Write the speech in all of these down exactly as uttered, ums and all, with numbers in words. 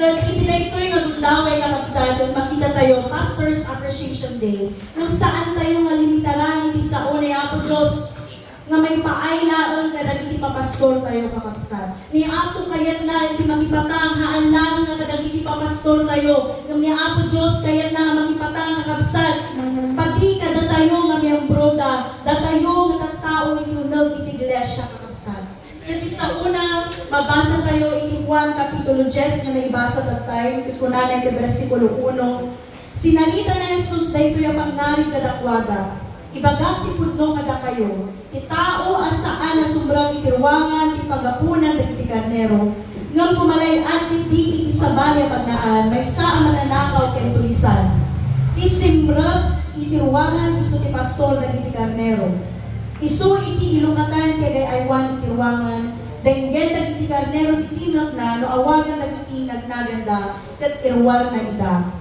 Ket iti daytoy nga gundaway, kakabsat, kas makita tayo, Pastor's Appreciation Day, nga saan tayo nga limitaran iti sao ni Apo Dios nga maipaay laeng kadagiti papastor tayo, kakabsat. Ni Apo kayatna iti makipatang, haan laeng nga kadagiti papastor tayo, ngem ni Apo Dios kayatna nga makipatang, kakabsat, pati kadatayo nga miyembro da, datayo nga tattao iti uneg iti iglesia, kakabsat. Ket ti saona, mabasa tayo iti Juan Kapitulo dies nga naibasa tattay, ket kunana iti bersikulo uno, "Sinarita ni Jesus daytoy a pangngarig kadakuada, Ibagak ti pudno kadakayo, ti tao a saan a sumrek iti ruangan ti paggapunan dagiti karnero, ngem kumalay-at ketdi iti sabali a bagnaan, maysa a mananakaw ken tulisan. Ti simrek iti ruangan isu ti pastor dagiti karnero." Isu iti ilukatan ti agay-aywan iti ruangan, denggen dagiti karnero ti timekna no awagan dagiti nagnaganda ket iruarna ida.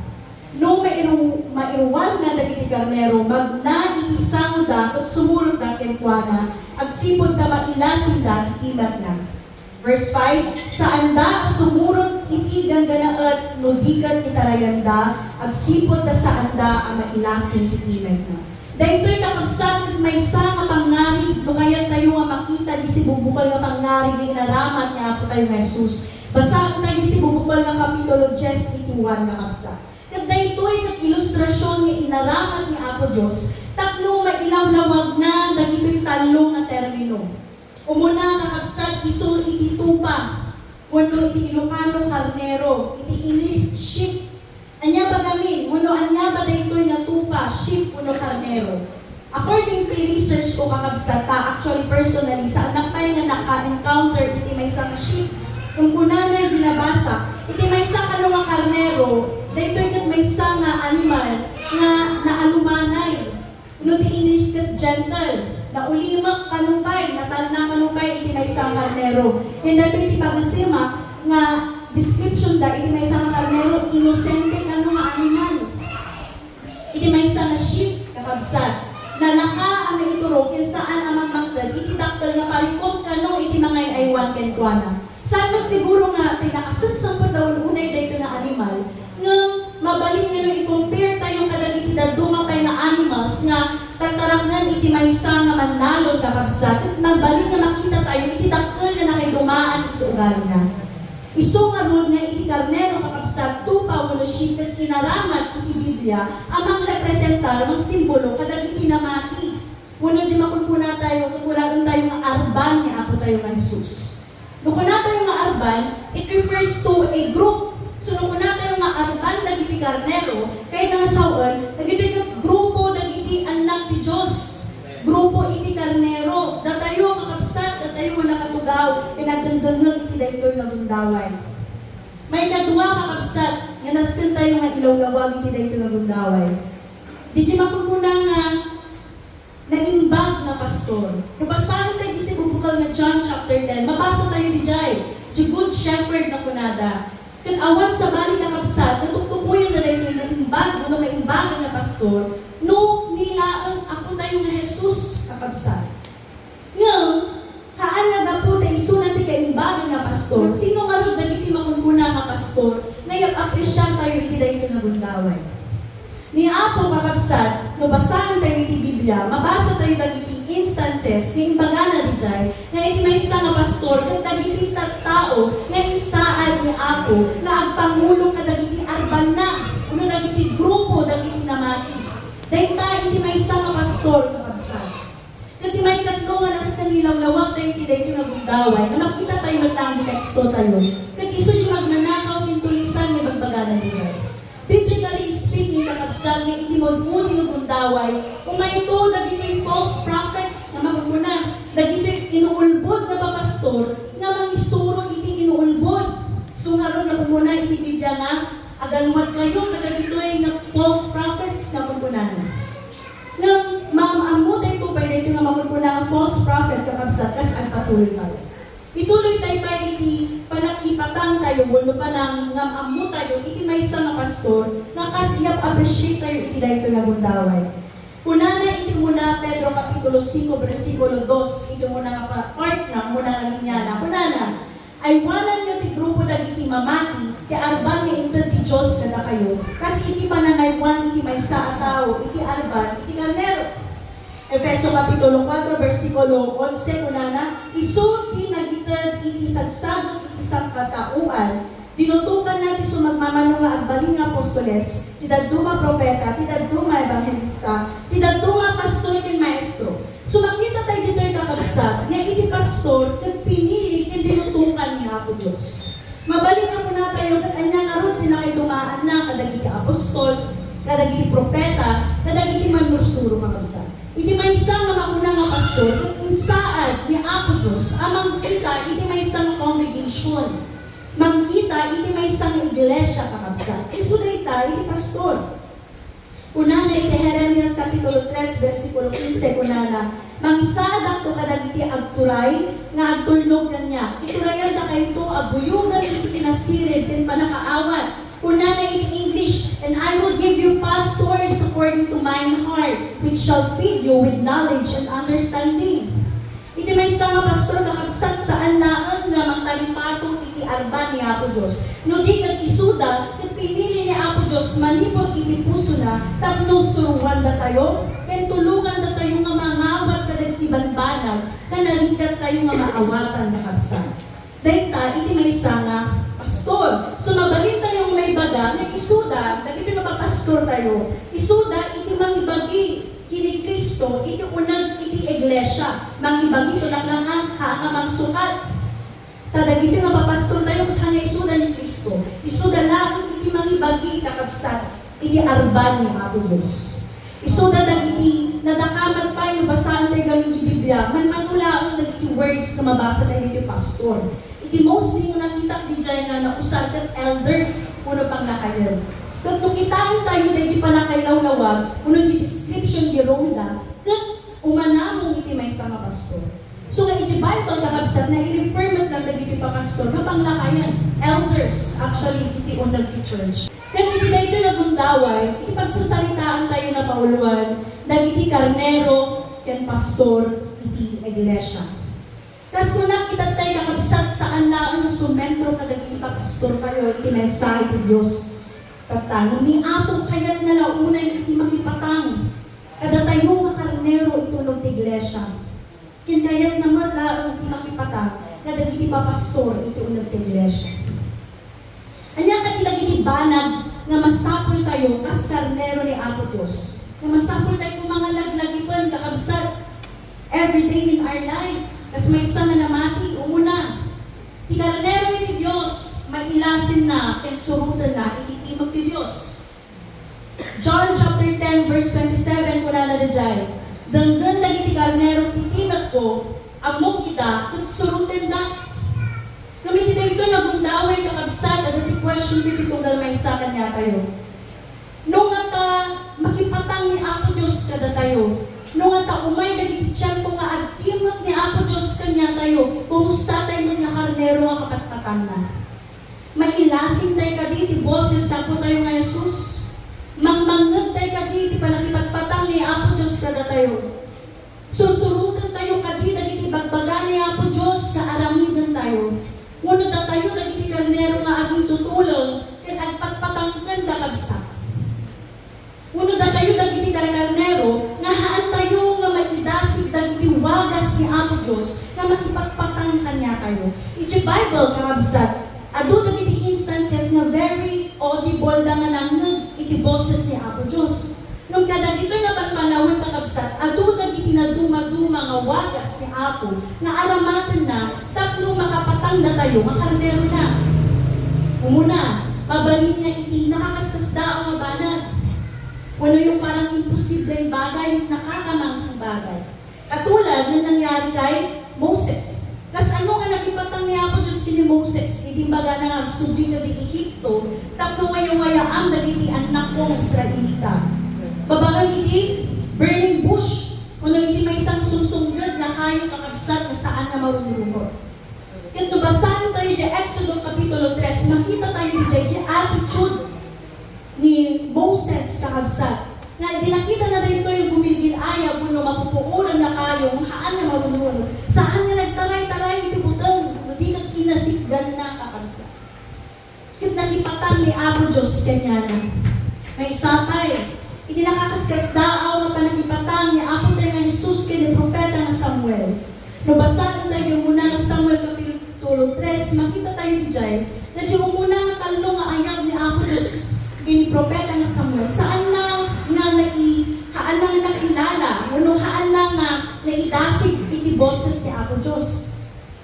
No mairu-, mairuarna dagiti karnero, magna iti sangoda ket sumurotda kenkuana, agsipud ta mailasinda ti timekna. Verse five, "Saanda a sumurot iti ganggannaet no di ket itarayanda, agsipud ta saanda a mailasin ti timekna." Daytoy, kakabsat, ket maysa nga pangngarig no kayat tayo nga makita di sibubukol nga pangngarig nga inaramat ni Apo tayo nga Jesus. Basaen tayo di sibubukol nga Kapitulo dies iti Juan, kakabsat. Ket daytoy ket ilustrasion nga inaramat ni Apo Dios tapno mailawlawagna dagitoy tallo nga termino. Umuna, kakabsat, isu iti tupa, wenno iti Ilocano, karnero, iti English, sheep. Ania ba gamin, wenno ania ba daytoy nga tupa, sheep, wenno karnero? According to research ko, kakabsat, ta actually, personally, saanak pay nga naka-encounter iti maysa nga sheep. Ngem kunana iti nabasa, iti maysa kano nga karnero, daytoy ket maysa nga animal nga naalumanay. No ti English ket gentle, naulimek kano pay, natalna kano pay iti maysa nga karnero. Ken daytoy ti pagasima nga description da iti maysa nga karnero, inosente kano nga animal. Iti maysa nga sheep, kakabsat, nalaka a maiturong ken saan a mangmangted iti dakkel nga parikut kano iti mangay-aywan kenkuana. Saan met siguro nga ti nakasangsangpet a un-unay daytoy nga animal, ngem mabalin nga no i-compare tayo kadagiti dadduma pay nga animals nga tartaraknan iti maysa nga mannalon, kakabsat, ket mabalin nga makita tayo iti dakkel nga nakaidumaan iti ugalina. Isu ngarud nga iti karnero, kakabsat, tupa wenno sheep ket inaramat iti Biblia a mangrepresentar, mangsimbolo kadagiti namati. Wenno di makunkuna tayo, kukunaen tayo nga arban ni Apo tayo nga Jesus. No kuna tayo nga arban, it refers to a group. So, no kuna tayo nga arban dagiti karnero, kayatna nga sawen, dagitoy ket grupo dagiti annak ti Dios. Grupo iti karnero. Datayo, kakabsat, datayo nga nakatugaw, nga nagdengdengngeg iti daytoy nga gundaway. Maikadua, kakabsat, nga nasken tayo nga ilawlawag iti daytoy nga gundaway. Diay makunkuna nga naimbag nga pastor. No basaen tayo iti sibubukol nga John chapter ten, mabasa tayo diay, ti Good Shepherd nga kunada. Ket awan sabali, kakabsat, nga tuktukoyen daytoy naimbag wenno maimbagan nga pastor, no ni laeng Apo tayo nga Jesus, kakabsat. Ngem, haan nga gapu ta isuna ti kaimbagan nga pastor, sino ngarud dagiti makunkuna nga pastor nga iap-apresiar tayo iti daytoy nga gundaway? Ni Apo, kakabsat, no basaen tayo iti Biblia, mabasa tayo dagiti instances nga imbagana diay nga iti maysa nga pastor ket dagiti tattao nga insaad ni Apo nga agpangulong kadagiti arbanna wenno dagiti grupo dagiti namati. Dayta iti maysa nga pastor, kakabsat. Ket ti maikatlo nga nasken nga ilawlawag tayo iti daytoy nga gundaway, nga makita tayo met laeng ti teksto tayo. Ket isu ti magnanakaw ken tulisan nga ibagbagana diay. Biblically speaking, kakabsat, nga iti mudmudi nga gundaway, umayto dagitoy false prophets nga makunkuna, dagitoy inuulbod nga papastor nga mangisuro iti inuulbod. So, ngarud, nakunkuna iti Biblia nga, "Agalwad kayo kadagitoy nga false prophets," nga kunkunana. Ngem maam-ammo tayo pay daytoy nga makunkuna nga false prophet, kakabsat, kas agpatuloy tayo. Ituloy tayo pay iti panakipatang tayo wenno panangam-ammo tayo iti maysa nga pastor nga kas iap-appreciate tayo iti daytoy nga gundaway. Kunana iti umuna Pedro Kapitulo singko, bersikulo dos, iti umuna nga pa-, part na, umuna nga linyana. Kunana, "Aywananyo ti grupo dagiti mamati, ti arban kas iti panangaywan iti maysa a tao iti arban iti karnero. Efeso Kapitulo kuatro, bersikulo onse, kunana, "Isu ti nagited iti sagsagek iti sangkataoan, dinutokanna ti sumagmamano nga agbalin nga apostoles, ti dadduma a propeta, ti dadduma a ebanghelista, ti dadduma a pastor ken maestro." So, makita tayo ditoy, kakabsat, nga iti pastor ket pinili ken dinutokan ni Apo Dios. Mabalin nga kunatayo ket ania ngarud ti nakaidumaanna kadagiti apostol, kadagiti propeta, kadagiti mannursuro, kakabsat. Iti maysa nga makuna nga pastor, ket insaad ni Apo Dios a mangkita iti maysa nga congregation, mangkita iti maysa nga iglesia, kakabsat. Isu dayta iti pastor. Kunana iti Jeremias Kapitulo tres, bersikulo kinse, kunana, "Mangisaadakto kadagiti agturay nga agtulnog kaniak. Iturayan dakayto a buyogen iti kinasirib ken pannakaawat." Kunana iti English, "And I will give you pastors according to mine heart, which shall feed you with knowledge and understanding." Iti maysa nga pastor, kakabsat, saan laeng nga mangtalipatong iti arban ni Apo Dios. No di ket isuda, ket pinili ni Apo Dios manipud iti pusona tapno suroandatayo ken tulongandatayo nga mangawat kadagiti banbanag nga narigattayo nga maawatan, kakabsat. Dayta iti maysa nga pastor. So, mabalintayo nga maibaga nga isuda, dagiti nga papastortayo, isuda iti mangibagi ken ni Cristo iti uneg iti iglesia. Mangibagi, tulak lang a, haan nga mangsukat. Ta dagiti nga papastortayo ket haan nga isuda ni Cristo. Isuda laeng iti mangibagi, kakabsat, iti arban ni Apo Dios. Isuda dagiti nadakamat pay no basaentayo gamin ti Biblia, manmano laeng dagiti words nga mabasatayo ditoy pastor. Iti mostly nga nakitak didiay nga nausar ket elders wenno panglakayen. Ket no kitaentayo daydi pannakailawlawag wenno di description ti role da, ket umanamong iti maysa nga pastor. So, nga iti Bible, kakabsat, nai-refer met lang dagiti papastor nga panglakayen, elders, actually, iti uneg ti church. Ket iti daytoy nga gundaway, iti pagsasaritaantayo napauluan dagiti karnero ken pastor iti iglesia. Kas kunak, itattay, kakabsat, saan laeng nga sumentro kadagiti papastortayo iti mensahe ti Dios. Tatta, ngem ni Apo kayatna la unay iti makipatang kadatayo nga karnero iti uneg ti iglesia. Ken kayatna met laeng ti makipatang kadagiti papastor iti uneg ti iglesia. Ania kadi dagiti banag nga masapultayo kas karnero ni Apo Dios? Nga masapultayo koma nga laglagipen, kakabsat, every day in our life. Kas maysa nga namati, umuna, ti karnero iti Dios, mailasinna ken surotenna iti timekna ti Dios. John chapter ten, verse twenty-seven, kunana daydiay, "Denggen dagiti karnero ti timekko, ammok ida, ket surotenda." Ngem iti daytoy nga gundaway, kakabsat, adda ti question ditoy tunggal maysa kaniatayo. No ngata makipatang ni Apo Dios kadatayo, no ngata umay dagiti tiempo nga agtimek ni Apo Dios kaniatayo, kumustatayo met nga karnero nga kapatpatangna? Mailasintay kadi ti boses ti Apotayo nga Jesus? Mangmangngegtay kadi ti pannakipatpatang ni Apo Dios kadatayo? Sursurotentayo kadi dagiti ibagbaga ni Apo Dios nga aramidentayo? Wenno datayo dagiti karnero nga agintutuleng ken agpatpatang ken, kakabsat? Wenno datayo dagiti karkarnero nga haantayo nga maidasig dagiti wagas ni Apo Dios nga makipatpatang kaniatayo? Iti Bible, kakabsat, adu dagiti instances nga very audible da nga nangngeg iti boses ni Apo Dios. Ngem kadagitoy nga panpanawen, kakabsat, adu dagiti nadumaduma nga wagas ni Apo nga aramatenna tapno makapatang datayo nga karnerona. Umuna, mabalin nga iti nakakaskasdaaw nga banag. Wenno yung parang imposibleng bagay, nakakamanghang bagay. Katulad ng nangyari kay Moses. Kasano nga nakipatang ni Apo Dios ken ni Moses idi imbagana nga agsubli kadi Egipto tapno wayawayaam dagiti annakko nga Israelita? Babaen iti burning bush, wenno iti maysa nga sumsumged nga kayo, kakabsat, nga saan nga marumrumot. Ket no basaentayo di Exodo Kapitulo tres, makitatayo diay di attitude ni Moses, kakabsat, nga idi nakitana daytoy, gumilgil-ayab wenno mapupuoran nga kayo nga haan nga marumrumot, saan nga nagtaray-taray iti buteng, no di ket inasikganna, kakabsat. Ket Panakipatang ni Apo Dios kaniana. Maysa pay, iti nakaskasdaaw nga panakipatang ni Apo tayo nga Jesus ken ni Profeta nga Samuel. No basaen tayo ti umuna nga Samuel Kapitulo tres, makita tayo diay nga ti umuna nga tallo nga ayab ni Apo Dios ken ni Profeta nga Samuel, saanna nga nai-, haanna nga nakilala, wenno haanna nga naidasig iti boses ni Apo Dios.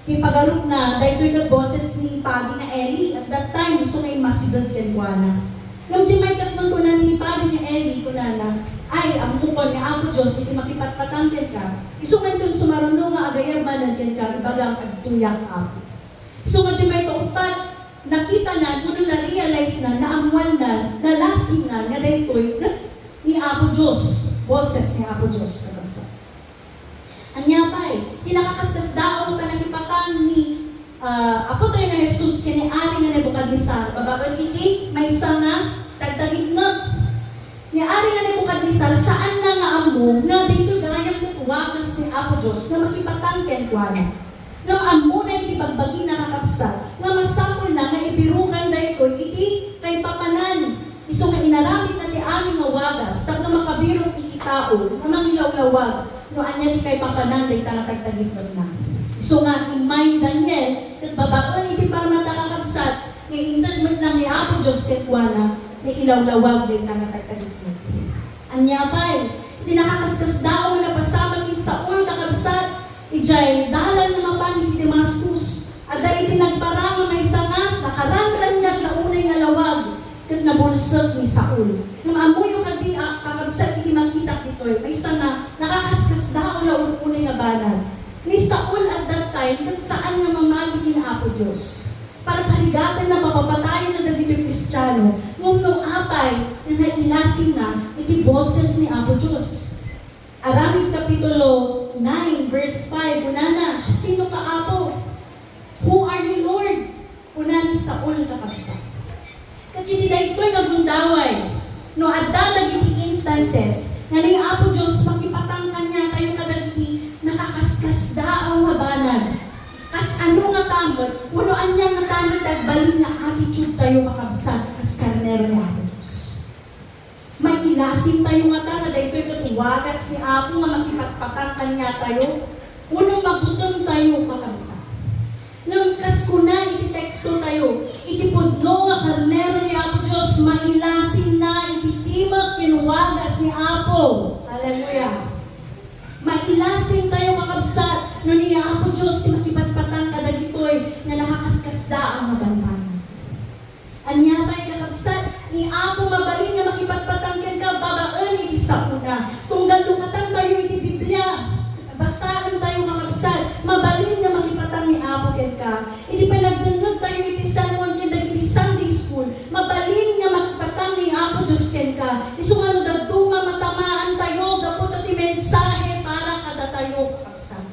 Ti pagarupna, daytoy ket boses ni padi nga Eli. At that time, isu nga immasideg kenkuana. Ngem diay maikatlo, kuna ni padi nga Eli, kunana, "Ay, ammokon ni Apo Dios iti makipatpatang kenka. Isu nga inton sumaruno nga agayab manen kenka, ibagam, agtuyak, Apo." Isu nga diay maikauppat, nakitana wenno na-realize na, naammoanna, nalasingna nga daytoy ket ni Apo Dios, boses ni Apo Dios, kakabsat. Ania pay, ti nakaskasdaaw nga panakipatang ni, ah, Apo tayo nga Jesus ken ni Ari nga Nebucadnezzar, babaen iti maysa nga tagtagitneg. Ni Ari nga Nebucadnezzar, saanna nga ammo nga daytoy gayam ket wagas ni Apo Dios nga makipatang kenkuana. Ngem ammona iti bagbagina, kakabsat, nga masapulna nga ibirukan daytoy iti kaipapanan. Isu nga inaramidna ti amin nga wagas tapno makabirok iti tao nga mangilawlawag no ania ti kaipapanan dayta nga tagtagitnegna. Isu nga immay ni Daniel ket babaen iti parmata, kakabsat, nga inted met lang ni Apo Dios kenkuana nga ilawlawag dayta nga tagtagitneg. Ania pay, ti nakaskasdaaw nga napasamak ken Saul, kakabsat, idiay dalan nga mapan iti Damascus, adda iti nagparang nga maysa nga nakarangraniag la unay nga lawag ket nabulsek ni Saul. Ngem ammoyo kadi a kakabsat iti makitak ditoy, maysa nga nakaskasdaaw la un-, unay nga banag. Ni Saul at that time ket saan nga mamati ken Apo Dios. Parparigatenna, papapatayenna dagiti Kristiano, ngem no apay nga nailasinna iti boses ni Apo Dios. Aramid Kapitulo nine, verse five, kunana, "Sinoka, Apo? Who are you, Lord?" Kuna ni Saul, kakabsat. Ket iti daytoy nga gundaway, no adda dagiti instances nga ni Apo Dios makipatang kaniatayo kadagiti nakaskasdaaw nga banag, kasano ngata met, wenno ania ngata met ti agbalin nga attitude tayo, kakabsat, kas karnero ni Apo Dios? Mailasin tayo ngata nga daytoy ket wagas ni Apo nga makipatpatang kaniatayo, wenno mabuteng tayo, kakabsat? Ngem kas kuna iti teksto tayo, iti pudno nga karnero ni Apo Dios, mailasinna iti timek ken wagas ni Apo. Hallelujah! Mailasin tayo, kakabsat, no ni Apo Dios ti makipatpatang kadagitoy nga nakaskasdaaw nga bambanag. Ania pay, kakabsat, ni Apo mabalin nga makipatpatang kenka babaen iti sakuna. Tunggal lukatan tayo iti Biblia, basaen tayo, kakabsat, mabalin nga makipatang ni Apo kenka. Iti panagdengngeg tayo iti sermon ken dagiti Sunday school, mabalin nga makipatang ni Apo Dios kenka. Isu nga no dadduma, matamaan tayo gapu ta ti mensahe para kadatayo, kakabsat.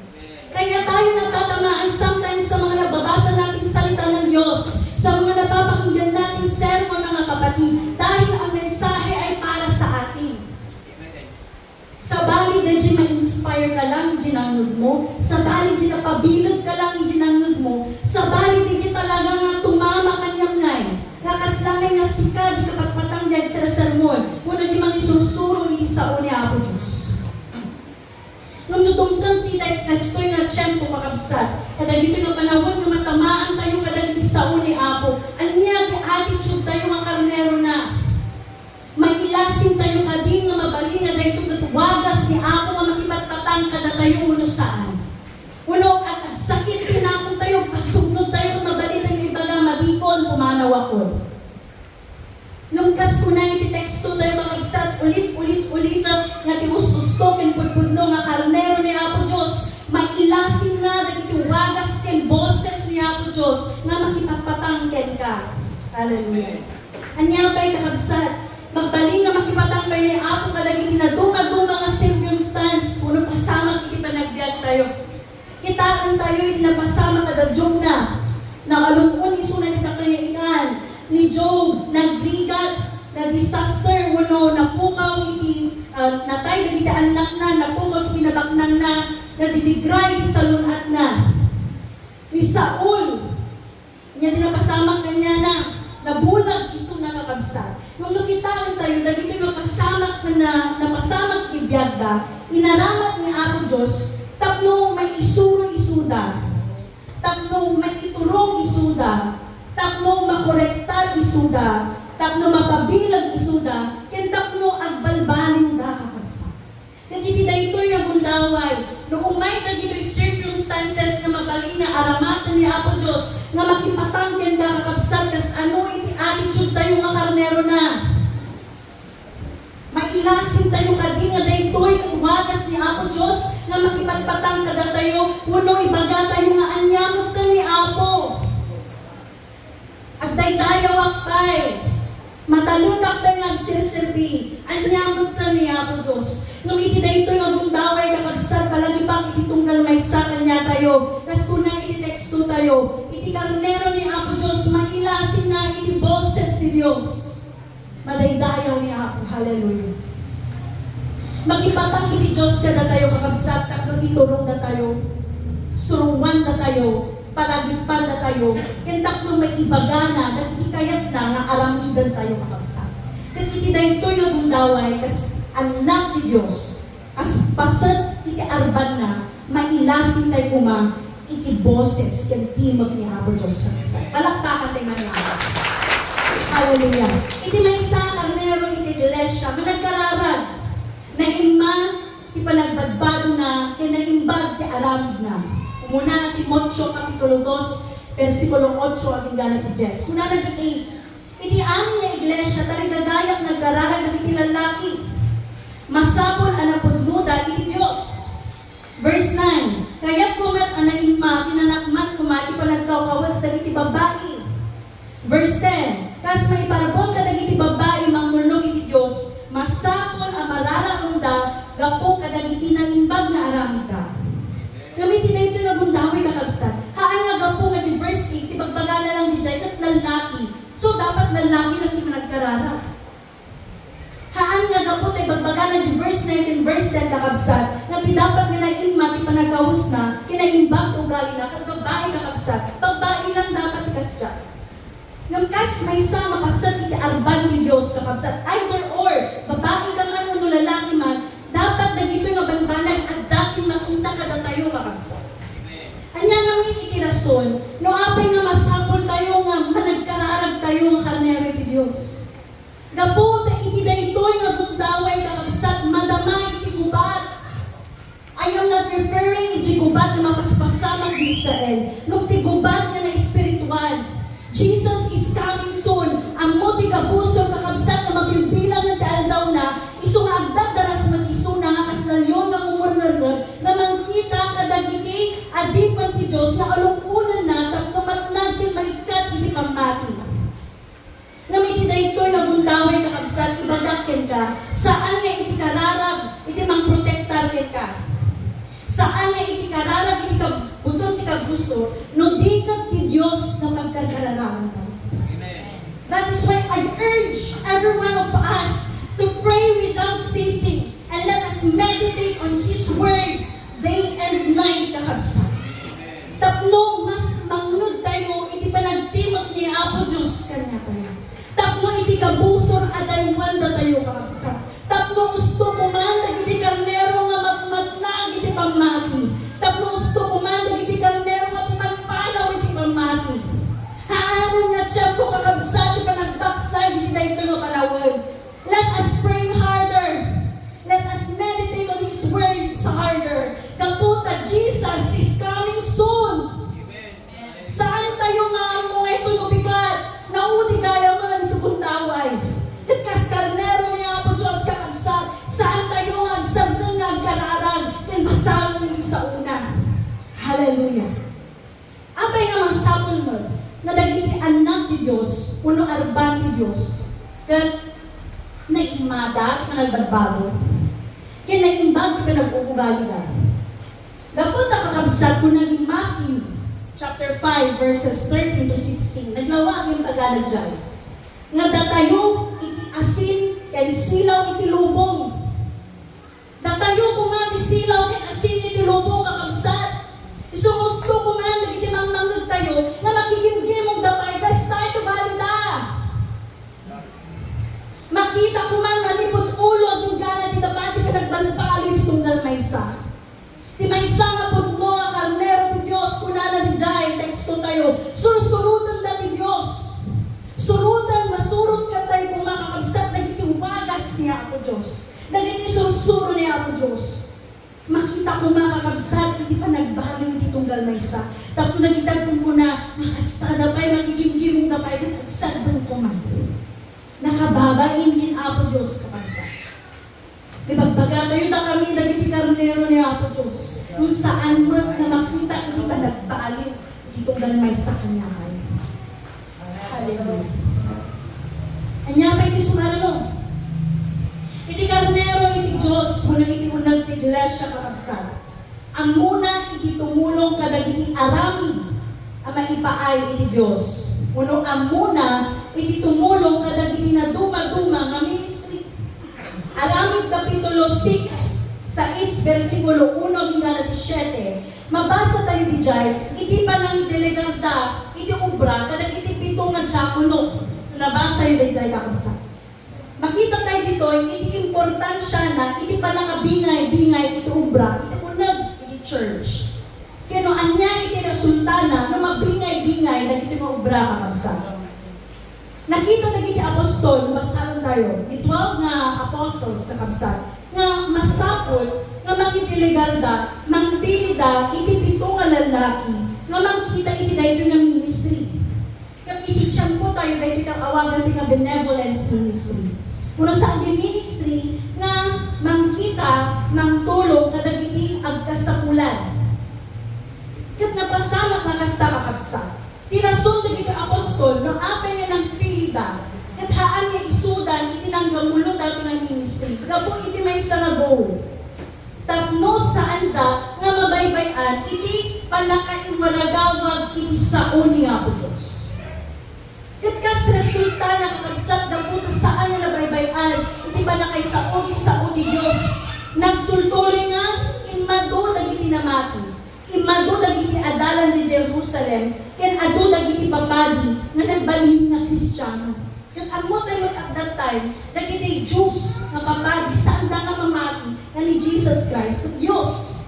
Kaya tayo natatamaan sometimes sa mga nababasa nating salita ng Diyos, sa mga napapakinggan nating sermon, mga kapatid, dahil ang mensahe ay para sa atin. Sabali, daydi ma-inspire ka lang iti nangngeg mo. Sabali, di napabileg ka lang iti nangngeg mo. Sabali, daydi talaga nga tumama kaniam ngay. Nga kasla ngay nga sika, di kapatpatang di agsarasermon. Wenno di mangisursuro iti sao ni Apo Dios. Ngem no tungteng ti day-, kastoy nga tiempo, kakabsat, kadagitoy nga panawen nga matamaan tayo kadagiti sao ni Apo, ania ti attitude tayo nga karnerona? Mailasin tayo kadi nga mabalin nga daytoy ket wagas ni Apo nga makipatpatang kadatayo wenno saan? Wenno ag-, agsakit ti nakon tayo, pasugnod tayo ket mabalin tayo ibaga, "Madikon, pumanaw ako." Ngem kas kuna iti teksto tayo, kakabsat, ulit, ulit, ulit, nga ti us-usto ken pudpudno nga karnero ni Apo Dios, mailasinna dagiti wagas ken boses ni Apo Dios nga makipatpatang kenka. Hallelujah. Ania pay, kakabsat, magbalin nga makipatang pay ni Apo kadagiti nadumaduma nga circumstance wenno pasamak iti panagbiag tayo. Kitaen tayo iti napasamak a dagidiay. Naalun-on isuna iti dakkel nga ikan ni Job, nagrigat, na-disaster, wenno napukaw iti, ah, natay dagiti annakna, napukaw iti kinabaknangna, nadidigra iti salun-atna. Ni Saul, ania ti napasamak kaniana? Nabulag isuna, kakabsat. Ngem no kitaentayo, dagitoy nga pasamak na, napasamak ti biagda, inaramat ni Apo Dios tapno maisuro isuda, tapno maiturong isuda, tapno makorektar isuda, tapno mapabileg isuda, ken tapno agbalbaliwda, kakabsat. Ket iti daytoy nga gundaway, no umay dagitoy circumstances nga mabalin nga aramaten ni Apo Dios nga makipatang kenka, kakabsat, kas-ano iti attitude tayo nga karnerona? Mailasin tayo kadi nga daytoy ket wagas ni Apo Dios nga makipatpatang kadatayo, wenno ibaga tayo nga ania metten ni Apo? Agdaydayawak pay. Matalekak pay nga agserserbi. Ania metten ni Apo Dios? Ngem iti daytoy nga gundaway, kakabsat, palagipek iti tunggal maysa kaniatayo. Kas kuna iti teksto tayo, iti karnero ni Apo Dios, mailasinna iti boses ti Dios. Madaydayaw ni Apo. Hallelujah. Makipatang iti Dios kadatayo, kakabsat, tapno iturongdatayo, suruandatayo, palagipandatayo, ken tapno maibagana dagiti kayatna nga aramidentayo, kakabsat. Ket iti daytoy nga gundaway, kas annak ti Dios, kas paset iti arbanna, mailasintay koma iti boses ken timek ni Apo Dios, kakabsat. Palakpakan tayo man ni Apo. Hallelujah. Iti maysa a karnero iti iglesia, managkararag. Naimma ti panagbadbadona ken naimbag ti aramidna. Umuna Timoteo kapitulo dos, bersikulo otso agingga ti dies. Kunana iti eight, iti amin nga iglesia, tarigagayak nagkararag dagiti lallaki. Masapul a napudnoda iti Dios. Verse nine, kayatko met a naimma, kinanakmat koma ti panagkawkawes dagiti babbai. Verse ten, kas maiparbeng kadagiti babbai mangtulnog iti Dios, masapul a mararaemda gapu kadagiti naimbag nga aramidda. Ngem iti daytoy nga gundaway, kakabsat, haan nga gapu nga di verse eight, ti bagbagana lang diay ket lallaki. So, dapat lallaki lang ti managkararag. Haan nga gapu ta ibagbagana di verse nine ken verse ten, kakabsat, nga ti dapat nga naimma ti panagkawesna ken naimbag ti ugalina ket babbai, kakabsat, babbai lang dapat ti kasdiay. Ngem kas maysa nga paset iti arban ti Dios, kakabsat, either or, babbai ka man wenno lalaki man, dapat dagitoy nga banbanag adda ken makita kadatayo, kakabsat. Ania ngamin iti rason no apay nga masapultayo nga managkararagtayo nga karnero iti Dios? Gapu ta iti daytoy nga gundaway, kakabsat, madama iti gubat. I am not referring iti gubat nga mapaspasamak ti Israel, ngem ti gubat nga naespirituan. Jesus is coming soon. Ammo ti kabusor, kakabsat, nga mabilbilangen ti aldawna, isu nga agdardaras met isuna nga kas leon nga umurngernger nga mangkita kadagiti adipen ti Dios nga ulon-onenna tapno matnag ken maikkat iti pammati. Ngem iti daytoy nga gundaway, kakabsat, ibagak kenka, saan nga iti kararag iti mangprotektar kenka. Saan nga iti kararag iti kabuton ti kabusor, no di ket ti Dios nga pagkarkararagantayo. That is why I urge every one of us to pray without ceasing. And let us meditate on His words day and night, kakabsat. Tapno mas mangngegtayo iti panagtimek ni Apo Dios kaniatayo. Tapno iti kabusor a daywandatayo, kakabsat. Tapno usto koman dagiti karnero nga matmatnag iti pammati. Tapno usto koman dagiti karnero nga pumanpanaw iti pammati. Haanen nga tiempo, kakabsat, ti panagbackslide iti daytoy nga panawen. Let us pray harder. Let us meditate on His words harder. Gapu ta Jesus is coming soon. Saan tayo nga ammo nga itoy mabigat, naudigayamen iti gundaway. Ket kas karnero ni Apo Dios, kakabsat, saan tayo nga agsardeng nga agkararag ken basaen iti saona. Hallelujah. Apay nga masapul met nga dagiti annak ti Dios wenno arban ti Dios ket naimmada ti panagbagbago ken naimbag ti panag-uugalida? Gapu ta, kakabsat, kuna ni Matthew chapter five, verses thirteen to sixteen, naglawa nga imbagana diay nga datayo iti asin ken silaw iti lubong. Datayo koma ti silaw ken asin iti lubong, kakabsat. Isu nga usto koma dagiti mangmangngegtayo nga makigimgimongda pay kasta iti ugalida. Suroten, masurot kadi koma, kakabsat, dagiti wagas ni Apo Dios, dagiti sursuro ni Apo Dios. Makita koma, kakabsat, iti panagbaliw iti tunggal maysa. Tapno dagiti agkunkuna, makastada pay, makigimgimongda pay, ket agsardeng koma. Nakababain ken Apo Dios, kakabsat. Ibagbagatayo dakami dagiti karnero ni Apo Dios, ngem saan met nga makita iti panagbaliw iti tunggal maysa kaniaman. Hallelujah. Ania pay ti sumarno? Iti karnero iti Dios wenno iti uneg ti iglesia, kakabsat. Ammona iti tumulong kadagiti aramid a maipaay iti Dios, wenno ammona iti tumulong kadagiti nadumaduma nga ministry. Aramid kapitulo six, sais, bersikulo uno agingga ti siete, mabasa tayo didiay, iti panangidelegarda iti obra kadagiti pito nga diakono. Nabasa tayo didiay, kakabsat. Makita tayo ditoy iti importansiana iti pannakabingay-bingay iti obra iti uneg iti church. Ken no ania iti resultana no mabingay-bingay dagiti nga obra, kakabsat. Nakita dagiti apostol, basaen tayo, the twelve nga apostles, kakabsat, nga masapul nga mangidelegarda, mangpilida iti pito nga lallaki nga mangkita iti daytoy nga ministry. Ket iti tiempo tayo, daytoy ti awagan ti nga benevolence ministry. Wenno saan ti ministry nga mangkita, mangtulong kadagiti agkasapulan. Ket napasamak nga kasta, kakabsat. Ti rason dagiti apostol no apay nga nagpilida ket haan nga isudan iti nanggamulo daytoy nga ministry gapu iti maysa nga goal. Tapno saanda nga mabaybay-an iti pannakaiwaragawag iti sao ni Apo Dios. Ket kas resulta, kakabsat, gapu ta saan nga nabaybay-an iti pannakaisao ti sao ti Dios, nagtultuloy nga immadu dagiti namati, immadu dagiti adalan di Jerusalem, ken adu dagiti papadi nga nagbalin nga Kristiano. Ket ammo tayo met at that time, dagiti Jews nga papadi, saanda nga mamati nga ni Jesus Christ ket Dios.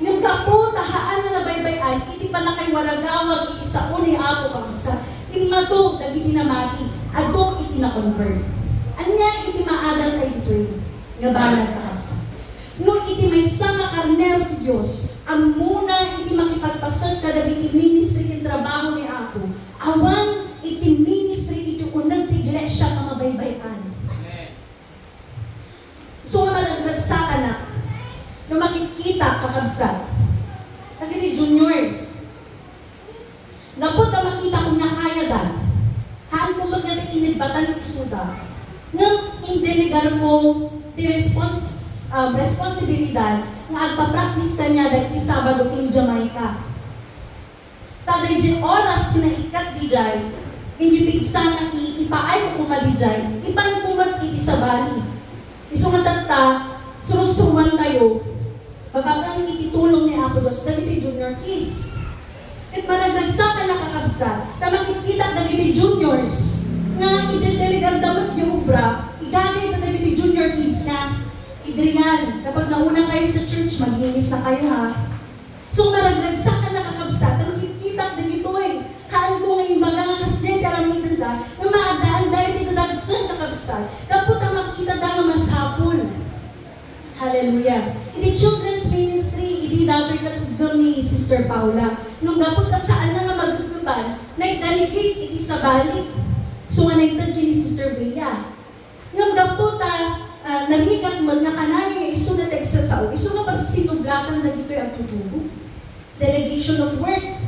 Ngem gapu ta haan nga nabaybay-an iti pannakaiwaragawag iti sao ni Apo, kakabsat, immadu dagiti namati, adu iti na-convert. Ania iti maadal tayo ditoy nga banag, kakabsat? No iti maysa nga karnero ti Dios, ammona iti makipagpaset kadagiti ministry ken trabaho ni Apo, awan iti ministry iti uneg ti iglesia nga mabaybay-an. So, nga maragragsakanak, no makikita, kakabsat, dagiti juniors, gapu ta makita ko nga kayada, haan ko met nga ti inibbatan isuda, ngem indelegar ko ti respons-, um, responsibilidad nga agpa-practice kaniada iti Sabado ken Jamaica. Ta daydiay oras nga naikkat didiay, ken diay pigsa nga i-, ipaay ko koma didiay, ipan ko met iti sabali. Isu nga tatta, sursuruan tayo, babaen iti tulong ni Apo Dios, dagiti junior kids. Ket maragragsakanak, kakabsat, ta makitkitak dagiti juniors nga idedelegarda met ti obra, igagayda dagiti junior kids nga, "Adrian, kapag nauna kayo sa church, maglinis na kayo, ha?" So, maragragsakanak, kakabsat, ta makitkitak dagitoy. Haan ko nga imbaga nga kasdiay ti aramidenda, nga maaddaandayo ti dadagsen, kakabsat, gapu ta makitada nga masapul. Hallelujah. Iti children's ministry, idi datoy ket iggem ni Sister Paula, ngem gapu ta saanna nga mageggeban, naidelegate iti sabali. So, nga naited ken ni Sister Bea. Ngem gapu ta, ah, narigat met nga kanayon nga isuna ti agsasao, isuna pagsinublatan dagitoy a tutubo. Delegation of work.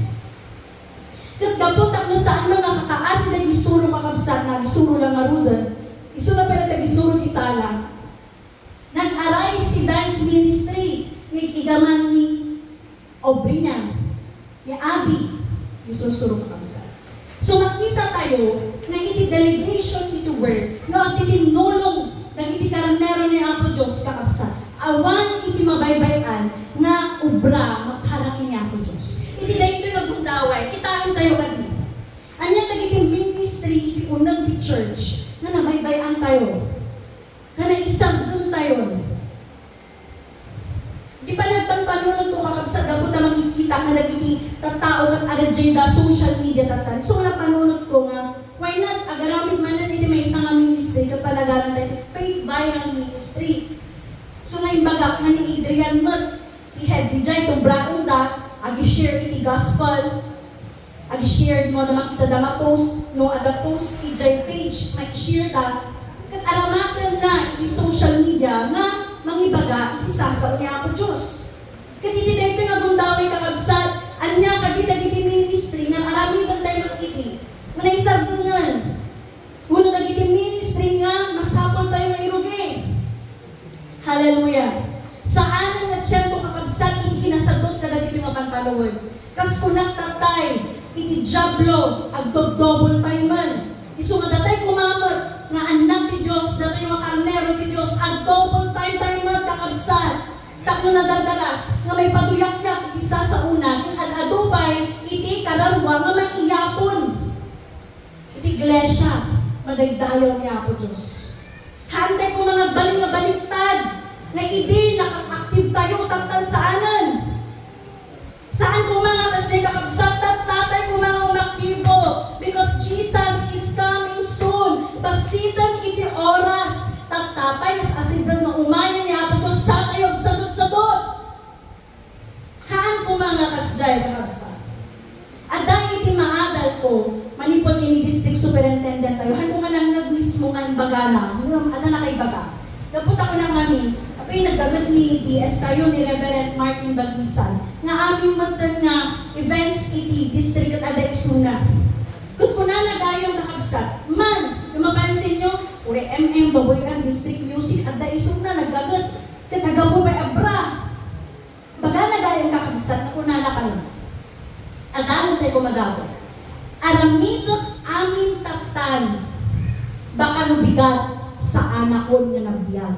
Ket gapu tapno saan man nga kakaasi dagiti suro, kakabsat, nga agisuro la ngaruden, isuna pay la ti agisuro ti sala. Nag-arise ti dance ministry, nga ig-igaman ni Obrina, ni Abi, ti sursuro, kakabsat. So, makita tayo nga iti delegation iti work, no, agtitinnulong dagiti karnero ni Apo Dios, kakabsat, awan iti mabaybay-an nga obra nga para ken ni Apo Dios. Iti daytoy nga gundaway, kitaen tayo kadi. Ania dagiti ministry iti uneg ti church nga nabaybay-an tayo? Nga naisardeng tayon. Di pa nagpanpanunot ko, kakabsat, gapu ta makikita nga dagiti tattao ket agenda social media tattan. So, napanunot ko nga, why not Manen iti maysa nga ministry, ket panagananta iti faith viral ministry. So nga imbagak nga ni Adrian met, ti head didiay, tubraenda, agi-share iti gospel, agi-share no adda makitada nga post, no adda post idiay page, mai-share da, ket aramatenna iti social media nga mangibaga iti sasao ni Apo Dios. Ket iti daytoy nga gundaway, kakabsat, ania kadi dagiti ministry nga aramidentayo met idi nga naisardenggen? Wenno dagiti ministry nga masapultayo nga irugi? Hallelujah! Saanen nga tiempo, kakabsat, iti kinasadut kadagitoy nga panpanawid. Kas kunak tattay, iti Diablo, agdobdobeltayo man. Isu nga datay koma met nga annak ti Dios, datay nga karnero ti Dios, agdobeltaytayo met, kakabsat. Tapno nadardaras nga maipaduyakyak iti sasaona, ket ad-adu pay iti kararua nga maiyapon iti iglesia, madaydayaw ni Apo Dios. Haantay koma nga agbalin nga baliktad, nga idi naka-active tayo, tattay saanen. Saan koma nga kasdiay, kakabsat, tattapay koma nga umaktibo, because Jesus is coming soon. Basiten iti oras, tattapay, as-asideg nga umayen ni Apo Dios, satayo agsadutsadut. Haan koma nga kasdiay, kakabsat. Adda iti maadalko, manipud ken ni district superintendent tayo, haan koma nangngeg mismo nga imbagana, ngem adda nakaibaga. Gapu ta kunak ngamin, apay, naggaget ni D S tayo, ni Reverend Martin Bagisan, nga amin metten nga events iti district ket adda isuna. Ket kunana gayam, kakabsat, man, no mapansinyo, uray M M W M district music, adda isuna, naggaget. Ket agapu pay abra. Bagana gayam, kakabsat, nga kunana pay. Adalon tayo kumagago. Aramidek amin tattan, baka no bigat, saanakon nga nagbiag.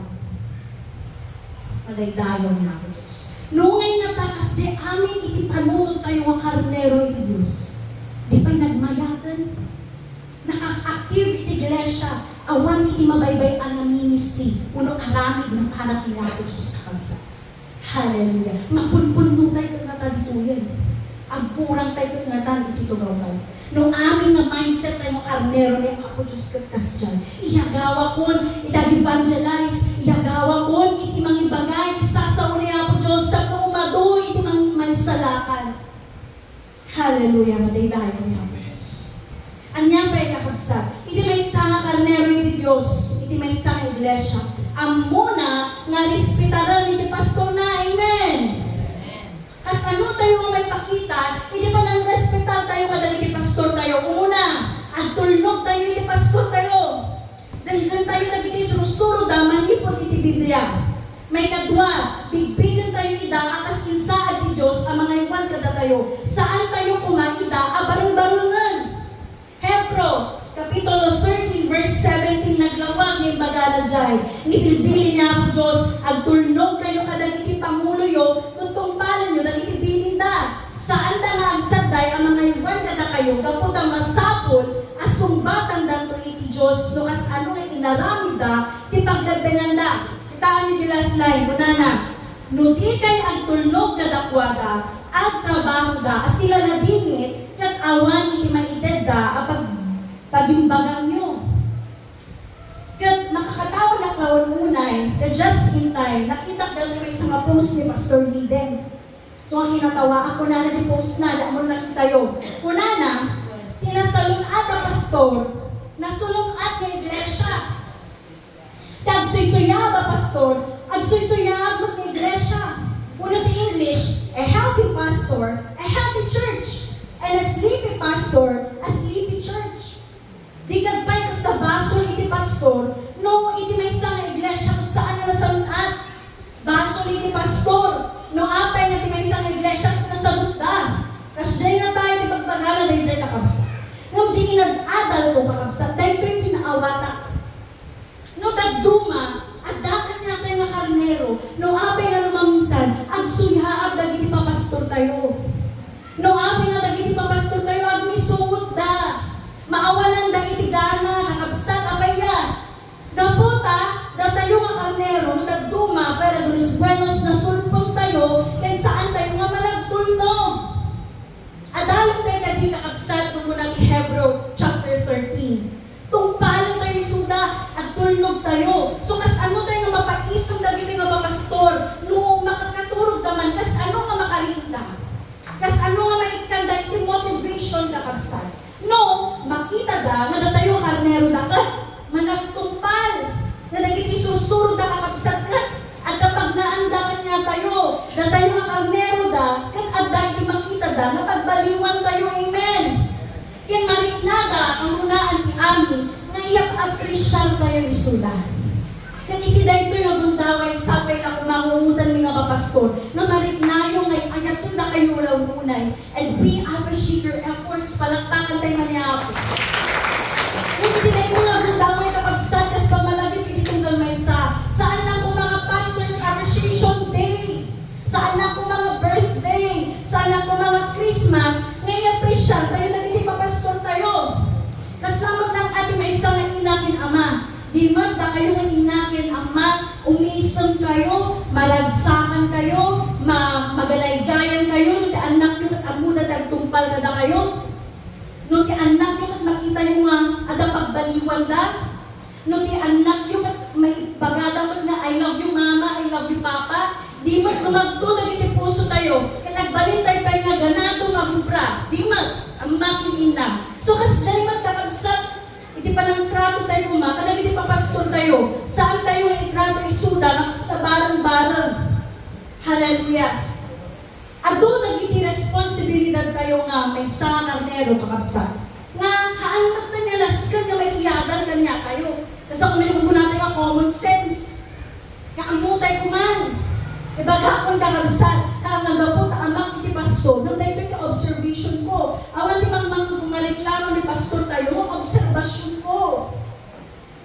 Madaydayaw ni Apo Dios. No ngay nga ta kasdiay amin iti panunot tayo nga karnero iti Dios, di pay nagmayaten? Nakaak-active iti iglesia, awan iti mabaybay-an nga ministry, wenno aramid nga para ken Apo Dios, kakabsat. Hallelujah. Mapunpunno tayo ket ngata ditoyen. Agkurang tayo ket ngata iti tugaw tayo. No amin nga mindset tayo nga karnero ni Apo Dios ket kasdiay, iyagawakon iti ag-evangelize, iyagawakon iti mangibaga iti sasao ni Apo Dios tapno umadu iti mangi-, maisalakan. Hallelujah! Madaydayaw ni Apo Dios. Ania pay, kakabsat? Iti maysa nga karnero iti Dios, iti maysa nga iglesia, ammona nga respetaren iti pastorna. Amen! Kasano tayo nga maipakita iti panangrespetar tayo kadagiti pastor tayo? Umuna, agtulnog tayo iti pastor tayo. Denggen tayo dagiti sursuro da manipud iti Biblia. Maikadua, bigbigen tayo ida a kas insaad ti Dios a mangaywan kadatayo. Saan tayo koma ida a barengbarengen. Hebro, Kapitulo thirteen, verse seventeen, naglawag nga imbagana diay, nga ibilbilin ni Apo Dios, agtulnog kayo kadagiti panguloyo, ket tungpalenyo dagiti bilinda. Saanda nga agsadday a mangaywan kadakayo, gapu ta masapul a sungbatandanto iti Dios no kasano nga inaramidda ti pagrebbenganda. Kitaenyo di last line, kunana, "No dikay agtulnog kadakuada, agtrabahoda a sila nadingit, ket awan iti maitedda a pag-, pagimbagangyo." Ket makakatawanak laeng unay, ta just in time, nakitak daytoy maysa nga post ni Pastor Liden. So, nga kinatawaak, kunana di post na, di amon nakitayo. Kunana, ti nasalun-at a pastor, nasalun-at nga iglesia. Ti agsuysuyaab a pastor, agsuysuyaab met nga iglesia. Wenno ti English, a healthy pastor, a healthy church. And a sleepy pastor, a sleepy church. Di ket pay kasta basol iti pastor no iti maysa nga iglesia ket saan nga nasalun-at. Basol iti pastor no apay nga ti maysa nga iglesia ket nasalutda. Kasdiay ngata ti pagpagana daydiay, kakabsat. Ngem di inad-adalko, kakabsat, daytoy ti naawatak. No dadduma, adda kaniatayo nga karnero, no apay nga no maminsan, agsuyaab dagiti papastortayo. No apay nga dagiti papastortayo, agmisuotda. Maawananda iti gana, kakabsat, apay ya? Gapu ta, datayo nga karnero, no dadduma, fuera de los buenos, nasulpengtayo, ken saantayo nga managtulnog. Adalon tayo kadi, kakabsat, no kuna ti Hebreo chapter thirteen. Tungpa Tulog tayo. So, kas ano tayo nga mapaisem dagiti nga mapastor? No makakaturog ta man, kas ano nga makariingda? Kas ano nga maikkanda iti motivation, kakabsat? No makitada nga datayo a karnero da ket managtungpal, nga dagiti isursurod da, kakabsat, ket adda pagnaanda kaniatayo. Datayo a karnero da ket adda iti makitada nga pagbaliwan tayo. Amen. Ken mariknada, kamunaan ti amin, nga i-appreciate tayo isuda. Ket iti daytoy nga gundaway, sapay la koma, ngungutanmi nga papastor, nga mariknayo nga ay-ayaten dakayo la unay, and we appreciate your efforts. Palakpakan tayo man ni Apo. Iti daytoy nga gundaway, kakabsat, kas pammalagip iti tunggal maysa, saan lang koma nga Pastors Appreciation Day, saan lang koma nga birthday, saan lang koma nga Christmas, nga i-appreciate tayo dagiti papastor tayo. Kasla met lang ti maysa nga ina ken ama. Di met dakayo nga ina ken ama, umisem kayo, maragsakan kayo, ma-, magalaygayan kayo, no ti annakyo ket ammoda ti agtungpal kadakayo. No ti annakyo ket makitayo nga adda pagbaliwanda. No ti annakyo ket maibagada met nga, "I love you, mama, I love you, papa." Di met lumagto dagiti puso tayo, ket agbalin tayo pay nga ganado nga obra. Di met, ama ken ina. So, kasdiay met, kakabsat, iti panangtrato tayo koma kadagiti papastor tayo, saan tayo nga itrato isuda nga kas bareng-bareng. Hallelujah. Adu dagiti responsibilidad tayo nga maysa nga karnero, kakabsat, nga haan met nga nasken nga maiadal kaniatayo. Kasla koma ti kunkunatayo nga common sense. Nga ammo tayo koma. Ibagakon, kakabsat, ta nagapu ta amak iti pastor, ngem daytoy ti observation ko. Awan ti mangmangko nga reklamo ni pastor tayo, ngem obserbasion ko.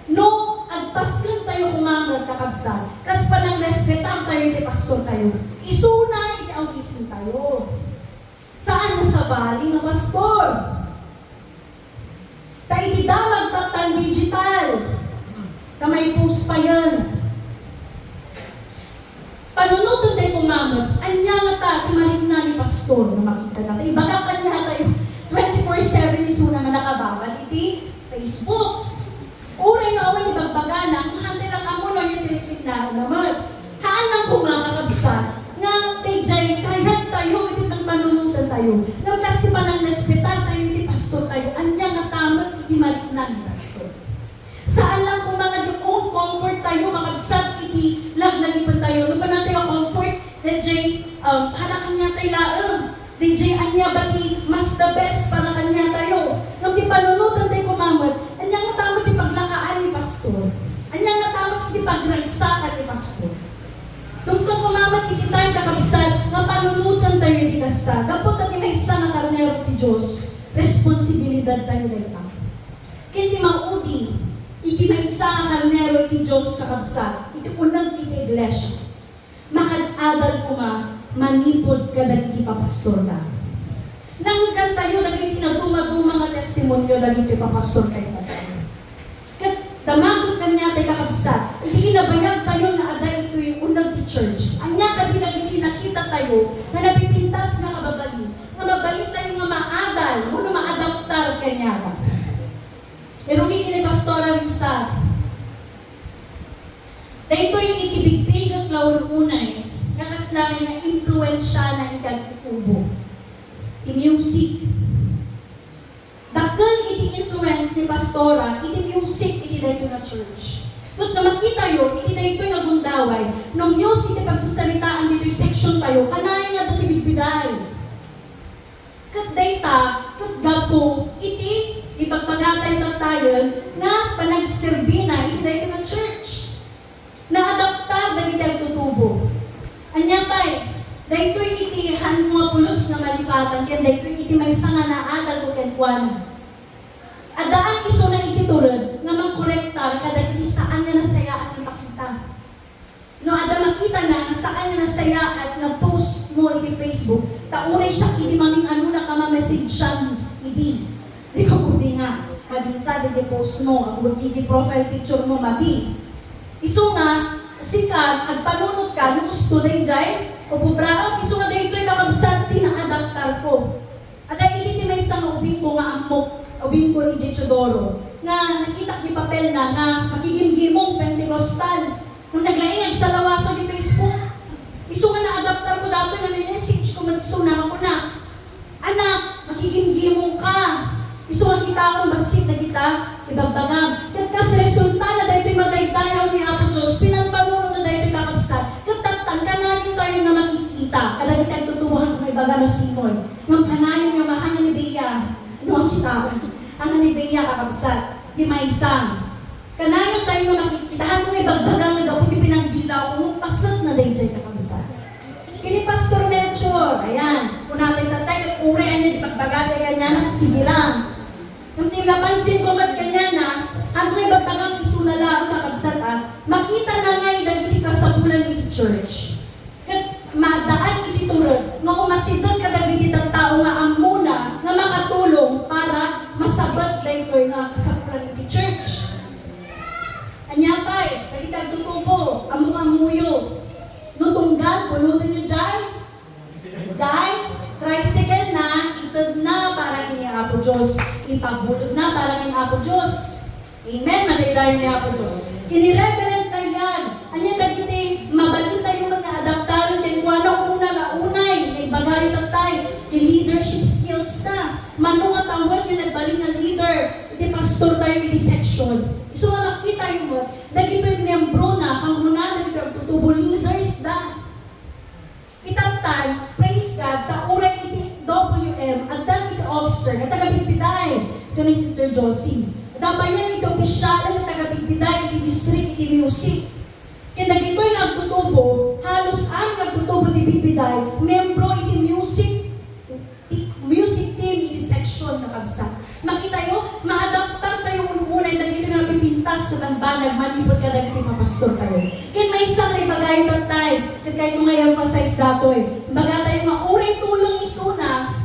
No agpasken tayo koma met, kakabsat, kas panangrespetar tayo iti pastor tayo, isuna iti awisentayo. Saan nga sabali nga pastor. Ta iti damag tapno digital, ta may post payen. Panunoten tayo koma met, ania ngata ti marikna ni pastor nga makitada? Ta ibagak kaniatayo, twenty-four seven isuna nga nakababad iti Facebook. Uray no awan ibagbagana, haan tayo lang ammo no ania ti riknana met. Haan lang koma, kakabsat, nga daydiay kayat tayo iti panpanunoten tayo. Ngem kas ti panangrespetar tayo iti pastor tayo, ania ngata met iti marikna ni pastor? Saan lang koma nga di own comfort tayo, kakabsat, iti laglagipen tayo. No kunatayo comfort, daydiay, um, para kaniatayo laeng. Daydiay ania ba ti mas the best para kaniatayo? Ngem ti panunoten tayo koma met, ania ngata met ti paglakaan ni pastor? Ania ngata met iti pagragsakan ni pastor? Dumteng koma met iti time, kakabsat, nga panunoten tayo iti kasta. Gapu ta ti maysa nga karnero ti Dios, responsibilidad tayo dayta. Ken ti maudi, iti maysa nga karnero iti Dios, kakabsat, iti uneg iti iglesia, makaad-adal koma manipud kadagiti papastorda. Nangngegtayo dagiti nadumaduma nga testimonio dagiti papastor kayta. Ket damaget kaniatayo, kakabsat, iti kinabayagtayo nga adda itoy uneg ti church. Ania kadi dagiti nakitatayo nga napipintas nga kababalin, nga mabalintayo nga maadal wenno maadaptar kaniada? Irugi ken ni Pastora Risa. Daytoy iti bigbigek la unay nga kasla nga impluensiana iti agtutubo. Ti music. Dakkel iti influence ni Pastora iti music iti daytoy nga church. Ket no makitayo iti daytoy nga gundaway, no muse iti pagsasaritaan ditoy section tayo, kanayon nga adda ti bidbiday. Ket dayta, ket gapu iti ibagbagatayo tattayen nga panagserbina iti daytoy nga church. Naadaptar dagiti agtutubo. Ania pay, daytoy iti haanko nga pulos nga malipatan ken daytoy iti maysa nga naadalko kenkuana. Addaan isuna iti tured nga mangkorektar kadagiti saan nga nasayaat nga ipakita. No adda makitana nga saan nga nasayaat nga post mo iti Facebook, ta uray siak idi maming-anona ka mamessage-am idi. Di ka pudinga. Madinsad iti post mo, agurgi iti profile picture mo, madi. Isu nga, sika, agpanunot ka, no usto daydiay, o pubraam, isu nga daytoy, kakabsat, ti naadaptar ko. Adda idi ti maysa nga ubingko nga ammok, ubingko idiay Teodoro, nga nakitak di papel na nga makigimgimong Pentecostal. Nung naglaing, agsalawasaw ti Facebook. Isu nga naadaptarko datoy nga minessageko met isuna nga kuna, "Anak, makigimgimong ka. Isu nga kitaem bassit dagita ibagbagam." Ket kas resulta na daytoy madaydayaw ni Apo Dios, pinanpanunotna daytoy, kakabsat. Ket tattan, kanayon tayo nga makikita kadagiti agtutubohan ko nga ibaga no Simon. Ngem kanayon nga mahan nga ni Bea, no, a kitaen. Ania ni Bea, kakabsat? Di maysa. Kanayon tayo nga makikita. Haan ko nga ibagbaga nga gapu ti pinangdila ko, paset na daydiay, kakabsat. Ken ni Pastor Melchor, ayan, kunatay tatay, ket uray ania ti ibagbagatayo kaniana, ket sige lang. Ngem ti napansin ko met kaniana, haan ko nga ibagbaga nga isuna laeng, kakabsat, a, makita na ngay dagiti kasapulan iti church. Ket maadaan iti tured nga umasideg kadagiti tattao nga ammona nga makatulong para masabet daytoy nga kasapulan iti church. Ania pay, dagiti agtutubo, ammo-ammoyo. No tunggal, bunotenyo jay. Jay, tricycle na, ited na para ken ni Apo Dios. Ipabunot na para ken ni Apo Dios. Amen. Madaydayaw ni Apo Dios. Ken ni Reverend Tayag, ania dagiti mabalintayo met nga adaptaren kenkuana? Una nga unay, naibagayo tattay, ti leadership skills na. Mano nga tawen nga nagbalin nga leader iti pastortayo iti section? Isu nga makitayo met, dagitoy miembro na, kangruna, dagitoy agtutubo, leaders da. Itattan, praise God, ta uray iti W M, addan iti officer nga taga-bidbiday. So, ni Sister Josie. Adda pay iti opisyal nga taga-bidbiday iti district, iti music. Ken dagitoy nga agtutubo, halos amin nga agtutubo ti bidbiday, membro iti music, ti music team iti section, kakabsat. Makitayo, maadaptar tayo ununay dagiti nga napipintas ken nagbanag manipud kadagiti papastor tayo. Ken maysa nga ibagayo tattay, ket kayto nga i-emphasize datoy. Ibaga tayo nga uray tulong isuna,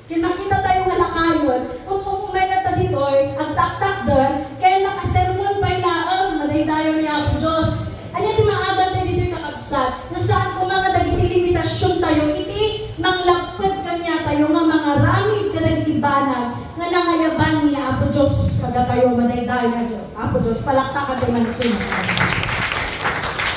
ken makita tayo nga lakayon, um-, umay latta ditoy, agtaktakder, ken makasermon pay laeng, madaydayaw ni Apo Dios. Ania ti maadal tayo ditoy, kakabsat? Nga saan koma nga dagiti limitasion tayo iti manglapped kaniatayo nga mangaramid kadagiti banag nga nangayaban ni Apo Dios kadatayo, madaydayaw nga Dios. Apo Dios, palakpakan tayo man isuna.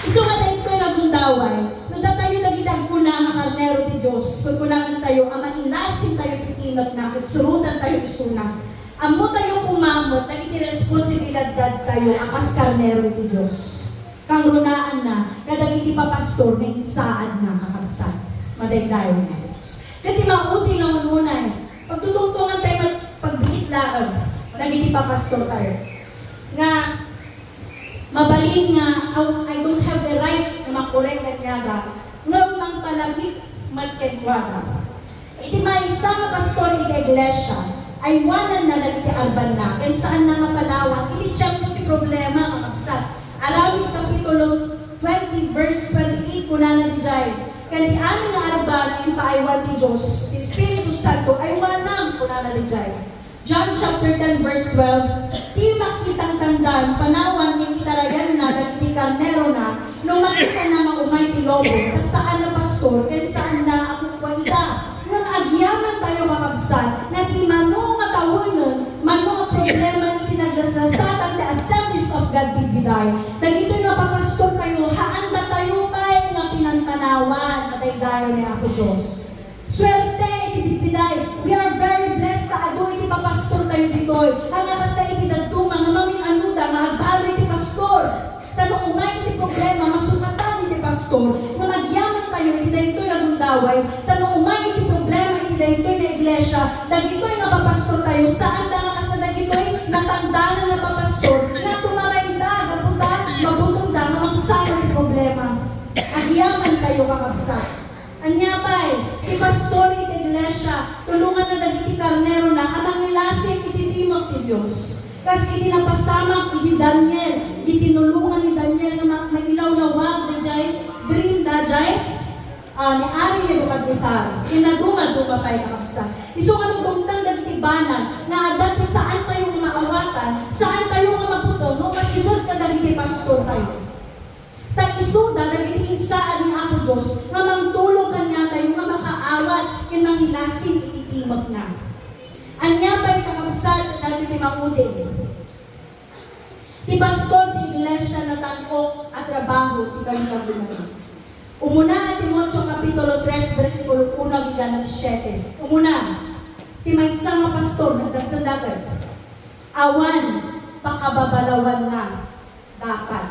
Isu nga daytoy nga gundaway, no datayo dagiti agkuna nga karnero ti Dios, kunkunaen tayo a mailasin tayo ti timekna ket surotan tayo isuna. Ammo tayo koma met dagiti responsibilidad tayo a kas karnero ti Dios. Kangrunaanna kadagiti papastor nga insaadna, kakabsat. Madaydayaw nga Dios. Ket ti maudi nga ununay, pagtutungtongan tayo met pagbiit laeng dagiti papastor tayo nga mabalin nga, "Oh, I don't have the right nga makorek kaniada," ngem mangpalagip met kenkuada. Iti maysa nga pastor iti iglesia, aywananna dagiti arbanna, ken saanna nga panawan iti tiempo ti problema, kakabsat. Aramid kapitulo twenty, verse twenty-eight, kunana didiay, "Ken ti amin nga arban nga impaaywan ti Dios, ti Espiritu Santo, aywanam," kunana didiay. John chapter ten, verse twelve, "Ti makitang tandan, panawan ken itarayanna dagiti karnerona, no makitana nga umay ti lobo, ta saan a pastor, ken saanna a kukua ida." Ngem agyaman tayo, kakabsat, nga ti mano nga tawenen, mano nga problema iti naglaslasatan ti Assemblies of God Bidbiday, dagitoy nga papastor tayo, haanda tayo pay nga pinanpanawan, madaydayaw ni Apo Dios. Suerte iti Bidbiday. We are very blessed ta adu iti papastor tayo ditoy. Ania kasta iti dadduma nga mamin-anuda nga agbalo iti pastor. Ta no umay iti problema, masukatan iti pastor. Ngem agyaman tayo iti daytoy nga gundaway. Ta no umay iti problema iti daytoy nga iglesia, dagitoy nga papastor tayo, saanda nga kasta dagitoy natandanan nga papastor nga tumarayda gapu ta mabutonda nga mangsama iti problema. Agyaman tayo, kakabsat. Ania pay, ti pastor iti iglesia, tulonganna dagiti karnerona a mangilasin iti timek ti Dios. Kas iti napasamak idi Daniel, iti tinulongan ni Daniel nga ma-, mailawlawag daydiay dream daydiay, ah, ni Ari Nebuchadnezzar. Ken nadumaduma pay, kakabsat. Isu nga no dumteng dagiti banag nga adda ti saan tayo nga maawatan, saan tayo nga mabuteng no masideg kadagiti pastor tayo. Ta isuda dagiti insaad ni Apo Dios nga mangtulong kaniatayo nga makaawat ken mangilasin iti timekna. Ania pay, kakabsat, dagiti maudi? tan-ok a trabaho ti kalinkagunan. Umuna a Timoteo Kapitulo tres, bersikulo uno agingga siete. Umuna, ti maysa nga pastor, nagdagsen dagiti awan pakababalawanna dapat.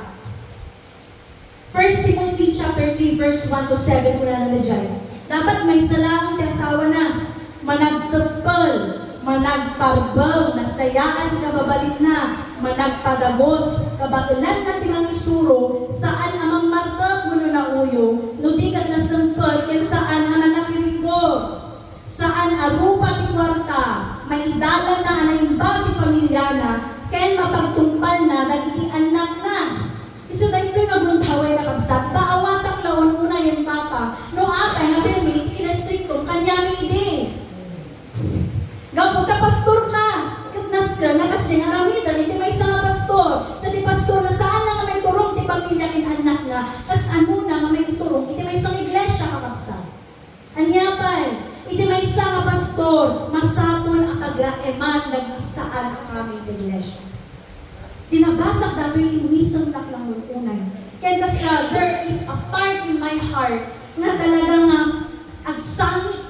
First Timothy chapter three, verse one to seven, kunana daydiay, dapat maysa laeng ti asawana, managteppel, managparbeng, nasayaat ti kababalinna, managpadagos, kabaelanna ti mangisuro, saan a mammartek wenno nauyo, no di ket nasempet, ken saan a manakiriggor. Saan a rupa ti kuarta, maidalanna a naimbag ti familiana, ken mapagtungpalna dagiti annakna. Isu daytoy nga gundaway, kakabsat, maawatak la unay ken papa, no apay nga permi iti kinastriktom kaniami idi. Gapu ta pastor ka, ket nasken nga kasdiay nga aramiden iti maysa nga pastor. Ta ti pastor nga saan nga maiturong ti pamilia ken annakna, kas-anona nga maiturong iti maysa nga iglesia, kakabsat. Ania pay, iti maysa nga pastor, masapul a pagraeman dagiti saan a kami ti iglesia. Di nabasak datoy, innisemnak lang unay. Ken kasla, there is a part in my heart nga talaga nga agsangit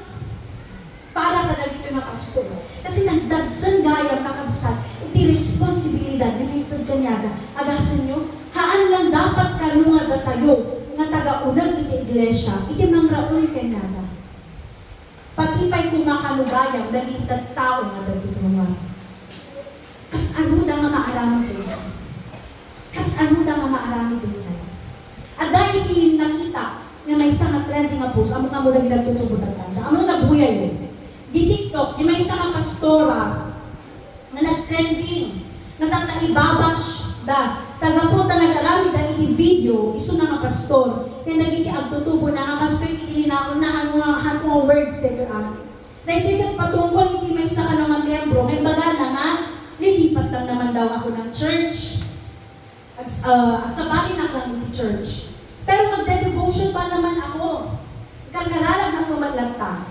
para kadagitoy nga pastor. Kasi nagdagsen gayam, kakabsat, iti responsibilidad nga naited kaniada. Agasenyo, haan lang dapat kano nga datayo nga taga-uneg iti iglesia, iti mangraem kaniada. Pati pay koma kano gayam dagiti tattao nga dadumduma. Kas-anoda nga maaramid daydiay? Kas-anoda nga maaramid daydiay? Adda iti nakita nga maysa nga trending nga post, ammok ammo dagiti nagtutubo tatta. Ammok, nabuyayo. Di TikTok, di maysa nga pastora, nga nagtrending, nga tatta ibabash da. Ta gapu ta nagaramid da iti video, isuna nga pastor. Ken dagiti agtutubona nga, "Pastor, iti linaon na, han-, hanko nga words daytoy, ah." Daytoy ket patungpal iti maysa kano nga miyembro, nga imbagana nga, "Lilipat lang naman daw ako ng church. Ags-, ah, agsabalinak lang iti church. Pero magde-devotion pa naman ako. Ikarkararagnak met latta.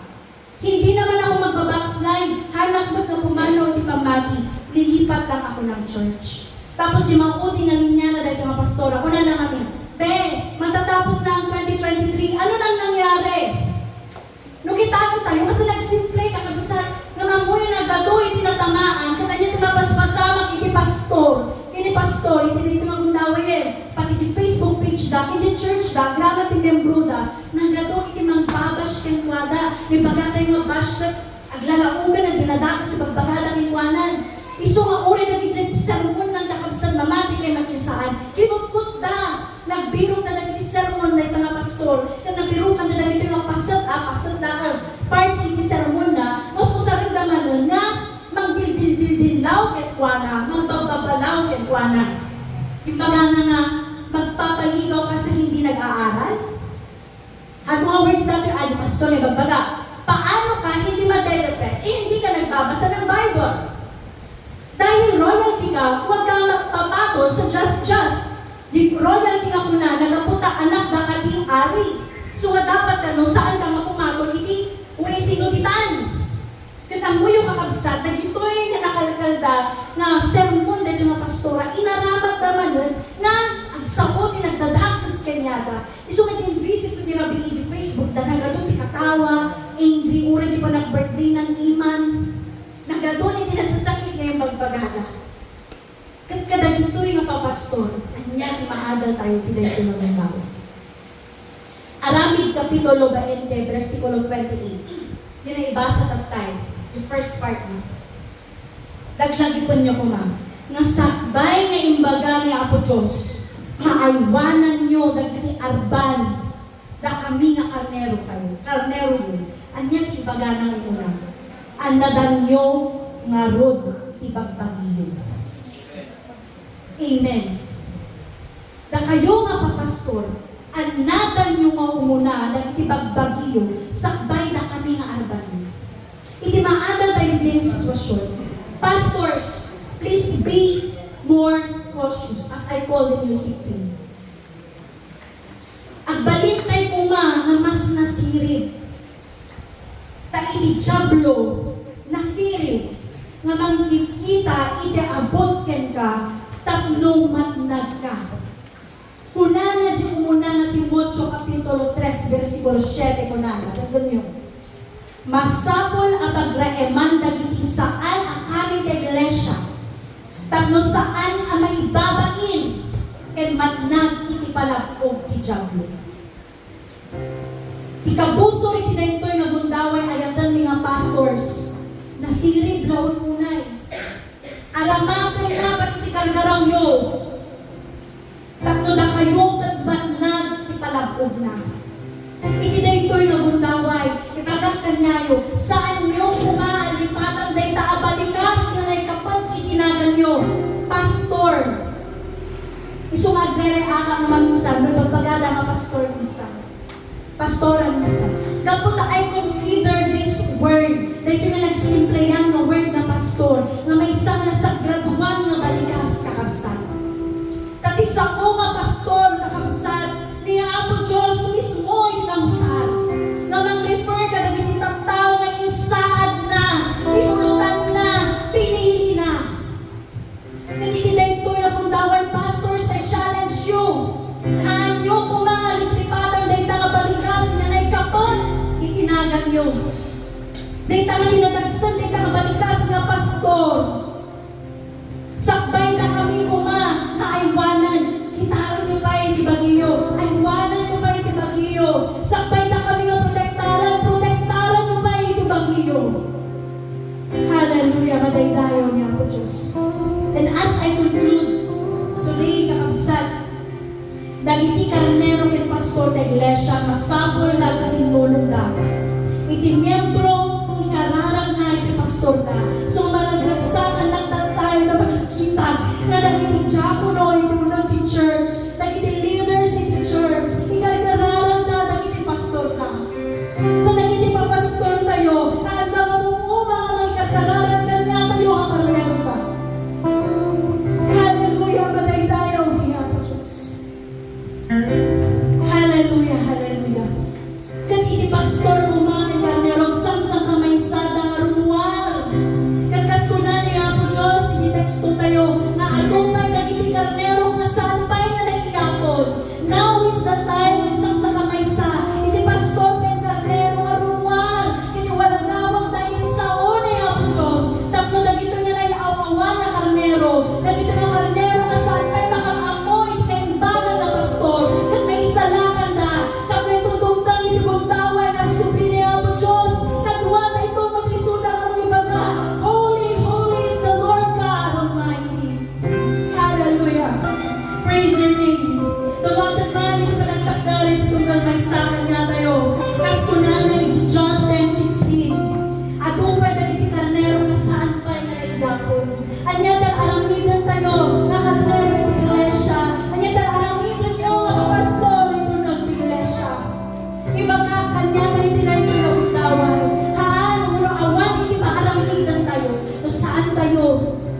Hindi naman ako magba-backslide. Haanak met nga pumanaw iti pammati. Lilipat lang ako ng church." Tapos di maudi nga linyana daytoy nga pastora, kunana ngamin, "Be, matatapos na ang twenty twenty-three. Ano nang nangyari?" No kitaentayo, kasi nagsimple, kakabsat, nga mammuyo nagadu iti natamaan, ket ania ti mapaspasamak iti pastor, ken ni pastor, iti daytoy nga gundaway, pati iti Facebook page da, iti church da, agraman ti miyembro da, nagadu iti mangbabash kenkuada. Ibaga tayo nga bash ket aglalaogan a dinadakas ti bagbagada kenkuanan. Isu nga uray dagiti sermon nga kakabsat, mamati ken makinsaan, kinutkot da. Nagbirok da dagiti sermon dayta nga pastor, ket nabirokan da dagiti nga paset, ah, paset laeng, parts iti sermon na, mas usaren da manen nga mangdildildildillaw kenkuana, mangbabbabalaw kenkuana. Imbagana nga, "Magpapaligaw ka sa hindi nag-aaral?" At mga words dati, ah, di pastor, eh, magbaga, "Paano ka hindi madedepress? Eh, hindi ka nagbabasa ng Bible." Dahil royalty ka, huwag kang magpapatol sa just-just. Di royalty nga kuna, nagapu ta anak da ka ti ari. So nga dapat kano, saan ka mapumatol iti uray sino ditan. Ket ammoyo, kakabsat, dagitoy nga nakalkalda nga sermon daytoy nga pastora, inaramat da manen nga agsao ti nagdadakes kaniada. Isu nga di-visit ko ti rabii iti Facebook da, nagadu ti katawa, angry, uray di pa nag-birthday ng iman. Nagadu ni ti nasasakit nga imbagbagada. Ket kadagitoy nga papastor, ania ti maadal tayo ti daytoy nga gundaway? Aramid Kapitulo twenty, bersikulo twenty-eight. Di na ibasa tattay, the first part na. Laglagipenyo koma, nga sakbay nga imbaga ni Apo Dios, nga aywananyo dagiti arban, dakami nga karnero tayo, karneroyo. Ania ti ibagana nga una? Annadanyo ngarud iti bagbagiyo. Amen. Dakayo nga papastor, annadanyo nga umuna dagiti bagbagiyo sakbay dakami nga arbanyo. Iti maadal tayo iti sitwasyon, pastors, please be more cautious, as I call the music team. Agbalintay koma nga mas nasirib. Ta iti Diablo, nasirib nga mangkitkita iti abut kenka tapno matnagka. Timoteo Kapitulo tres, bersikulo siete, kunana, denggenyo, "Masapul a pagraeman dagiti saan a kari ti iglesia, tapno saan a maibabain ken matnag iti palab-og ti Diablo." Ti kabusor iti daytoy nga gundaway, ayatenmi nga pastors, nasirib la unay. Aramatenna pati ti kargarawyo, tapno dakayo ket matnag iti palab-ogna. Iti daytoy nga gundaway, ibagak kaniayo, saanyo koma a lipatan dayta a balikas nga naikapet iti naganyo, pastor. Isu nga agrereakak nga maminsan, no ibagbagada nga Pastor Lisa. Pastora Lisa. Gapu ta I consider this word, daytoy nga nagsimplean nga word nga pastor, nga maysa nga nasagraduan nga balikas, kakabsat. Ta ti sao nga pastor, kakabsat, ni Apo Dios mismo iti nausar. Nga mang-refer kadagiti tattao nga insaadna, pinulotanna, pinilina. Ket iti daytoy a gundaway, pastors, I challenge you. Haanyo koma nga liplipatan dayta nga balikas nga naikapet iti naganyo. Dayta nga kinadagsen dayta nga balikas nga pastor. Sakbaytakami koma nga aywanen. Kitaenyo pay ti bagiyo. Aywanenyo pay ti bagiyo. Sakbaytakami nga protektaran. Protektaranyo pay ti bagiyo. Hallelujah, madaydayaw ni Apo Dios. And as I conclude today, kakabsat, dagiti karnero ken pastor ta iglesia, masapul nga agtitinnulongda. Iti miembro, ikararagna iti pastorda. So, maragragsakan, nagtattay nga makikita nga dagiti diakono iti uneg ti church, dagiti leaders iti church, ikarkararagda dagiti pastorda. Ta dagiti papastortayo, adda nga umuma nga mangikarkararag kaniatayo a karnerota. Hallelujah, madaydayaw ni Apo Dios. Hallelujah, hallelujah. Ket iti pastor koma ken karnero, agsangsankamay sada nga rummuar. Ket kas kuna ni Apo Dios iti tekstotayo, nga adu pay dagiti karnero nga saan pay nga naiyapon. Now is the time, agsangsankamay sa iti pastor ken karnero nga rummuar, ket iwaragawagda iti sao ni Apo Dios, tapno dagitoy nga naiaw-awan a karnero, dagitoy nga karnero nga saan pay makaammo iti kaimbagan nga pastor, ket maisalakanda, tapno itutungtang iti gundaway nga agsubli ni Apo Dios kaduada. Ito met isuda nga mangibaga, "Holy, holy is the Lord God Almighty." Hallelujah. Praise your name. Dumaten man iti panagtakder iti tunggal maysa kaniatayo. Kas kunana iti John ten sixteen, "Adu pay dagiti karnero nga saan pay nga naiyapon." Ania ti aramidentayo nga karnero iti iglesia? Ania ti aramidenyo nga papastor iti uneg ti iglesia? Ibagak kaniatayo ti daytoy nga gundaway, haan wenno awan iti maaramidentayo no saantayo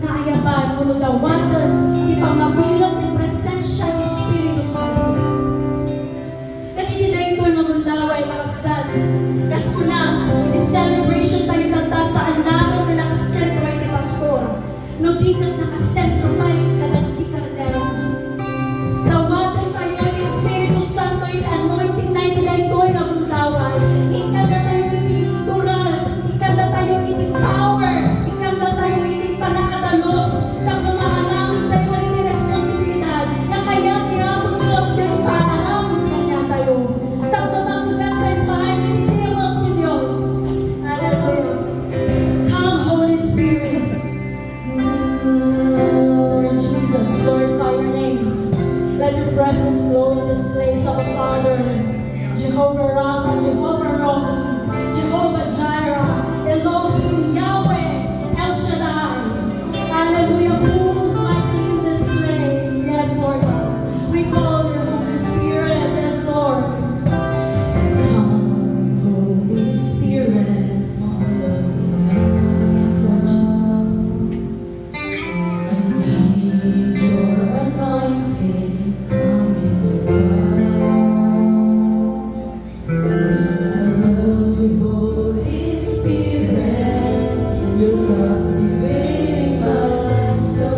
nga ayaban wenno dawaten ti pammabileg ken presensia ti Espiritu Santo. Ket iti daytoy nga gundaway, kakabsat, kas kuna, iti celebrationtayo tatta, saanna nga nakasentro iti pastor. No di ket nakasentro pay kadagiti karnero. Dawatentayo ti Espiritu Santo iti anointingna iti daytoy nga gundaway. Ikkandatayo iti lingturan, ikkandatayo iti power, ikkandatayo iti pannakadalus, tapno maaramidtayo iti responsibilidad nga kayat ni Apo Dios nga ipaaramid kaniatayo. Tapno mangngegtayo pay iti tirok ti Dios. Hallelujah. Come, Holy Spirit. Lord Jesus, glorify your name. Let your presence flow in this place, our Father. Jehovah Rapha, Jehovah Rohi, Jehovah Jireh, Elohim, Yahweh, El Shaddai. Hallelujah. Move mightily in this place. Yes, Lord God. We call your Holy Spirit. Yes, Lord. Come, Holy Spirit, follow me. Yes, Lord Jesus. I need your anointing coming around. I love you, Holy Spirit. You're captivating my soul.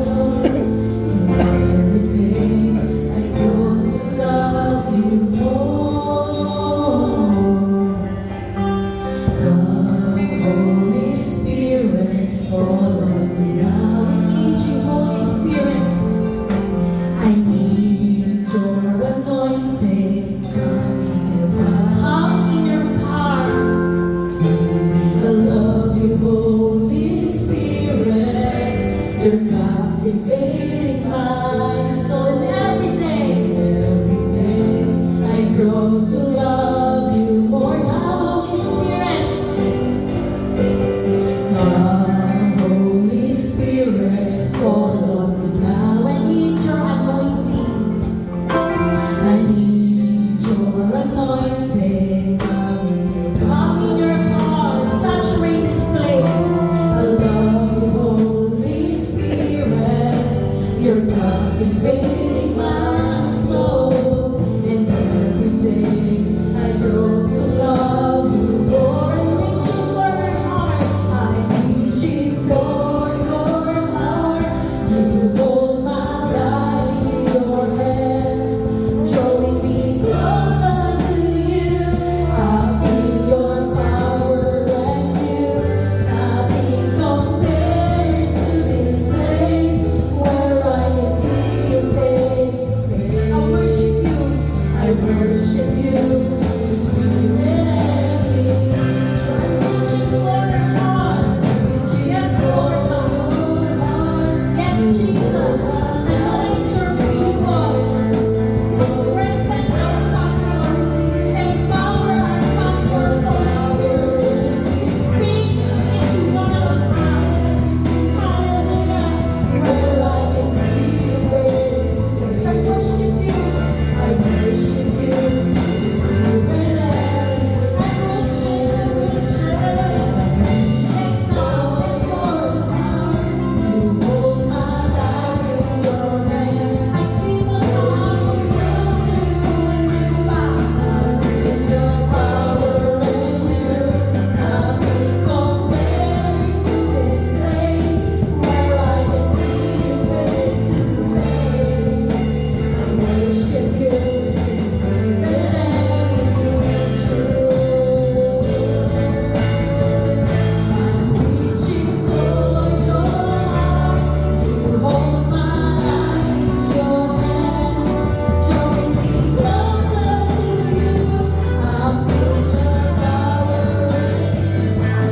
Captivating my soul, and every day I grow to love you more. I'm reaching for your heart, I'm reaching for your heart. You hold my life in your hands, drawing me closer to you. I feel your power and you. Nothing compares to this place where I can see your face. I worship you, I worship you, the Spirit and me. I'm reaching for your heart. Yes, Lord. Yes, Jesus. Anoint your people. Strengthen our pastors. Empower our pastors, Holy Spirit. Speak to each one of us. Hallelujah. Where I can see your face. I worship you. I worship you. Spirit, I worship you. Yes, God. Yes, Lord. You hold my life in your hands. I feel the love of your spirit. I feel your power and you. Nothing compares to this place where I can see you face to face. I worship you in spirit and in truth. I'm reaching for your heart. You hold my life in your hands, drawing me closer to you. I feel your power and you.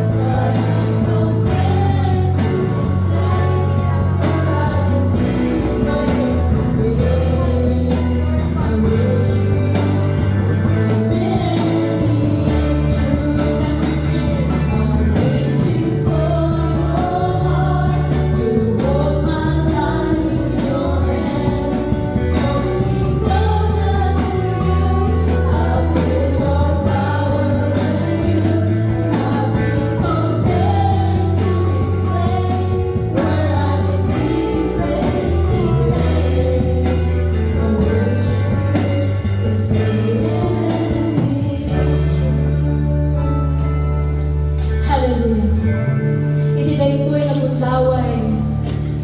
Nothing compares to this place where I can see you face to face. I worship you, spirit and in truth. I'm reaching for your heart. You hold my life in your hands. Hallelujah. Iti daytoy nga gundaway,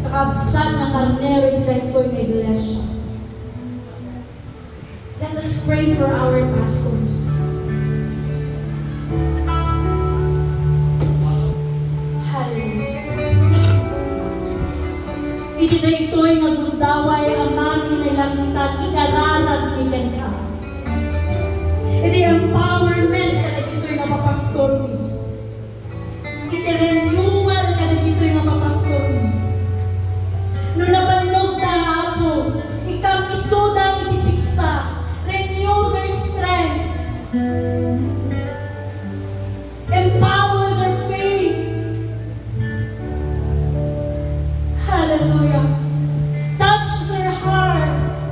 kakabsat nga karnero iti daytoy nga iglesia. Let us pray for our pastors. Hallelujah. Iti daytoy nga gundaway, Amami nga nailangitan, ikararagmi kenka. Iti empowerment kadagitoy nga papastormi. Iti renewal kadagitoy nga papastormi. No nabannogda, Apo, ikam isuda iti pigsa, renew their strength. Empower their faith. Hallelujah. Touch their hearts.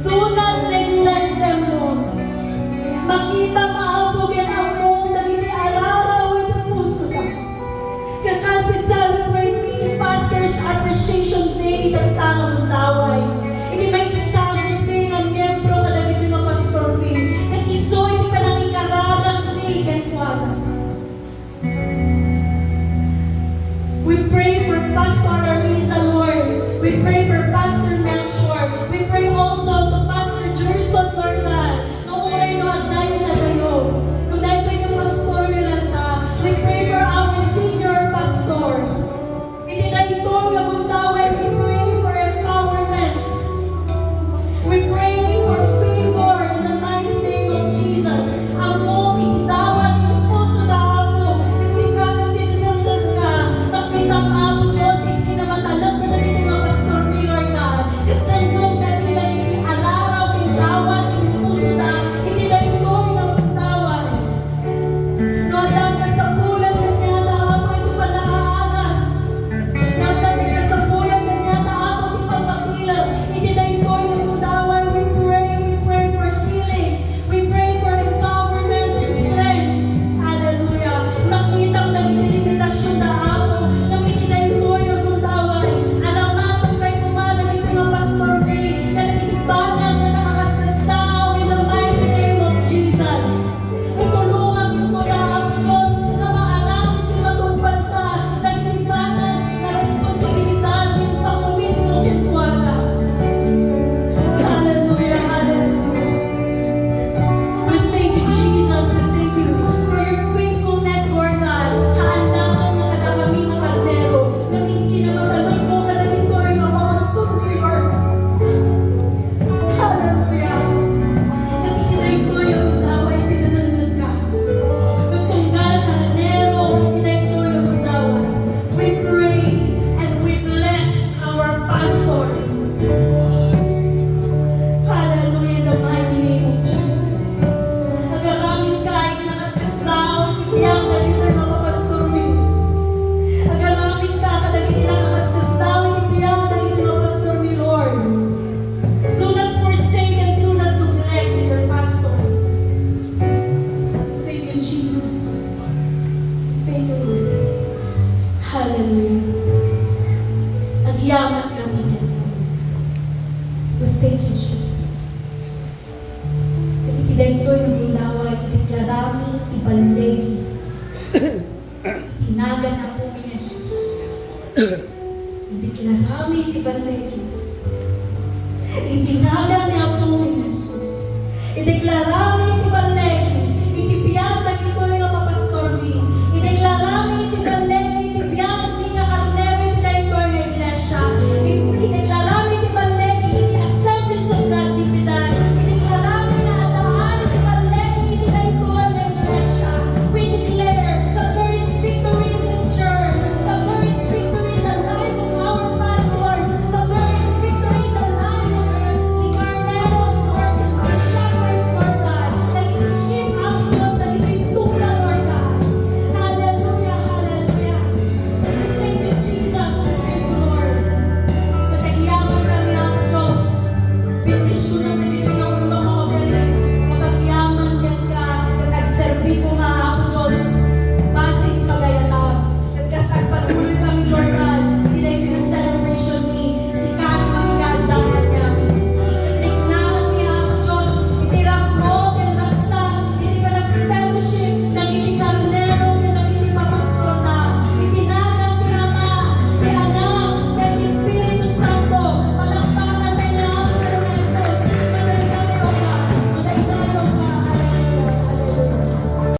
Do not neglect them, Lord. Makitam, Apo, ken ammom dagiti araraw Thank you, Jesus. Ket iti daytoy nga gundaway, ideklarami ti balligi iti nagan Apomi nga Jesus. Ideklarami ti balligi iti nagan ni Apomi nga Jesus. Ideklarami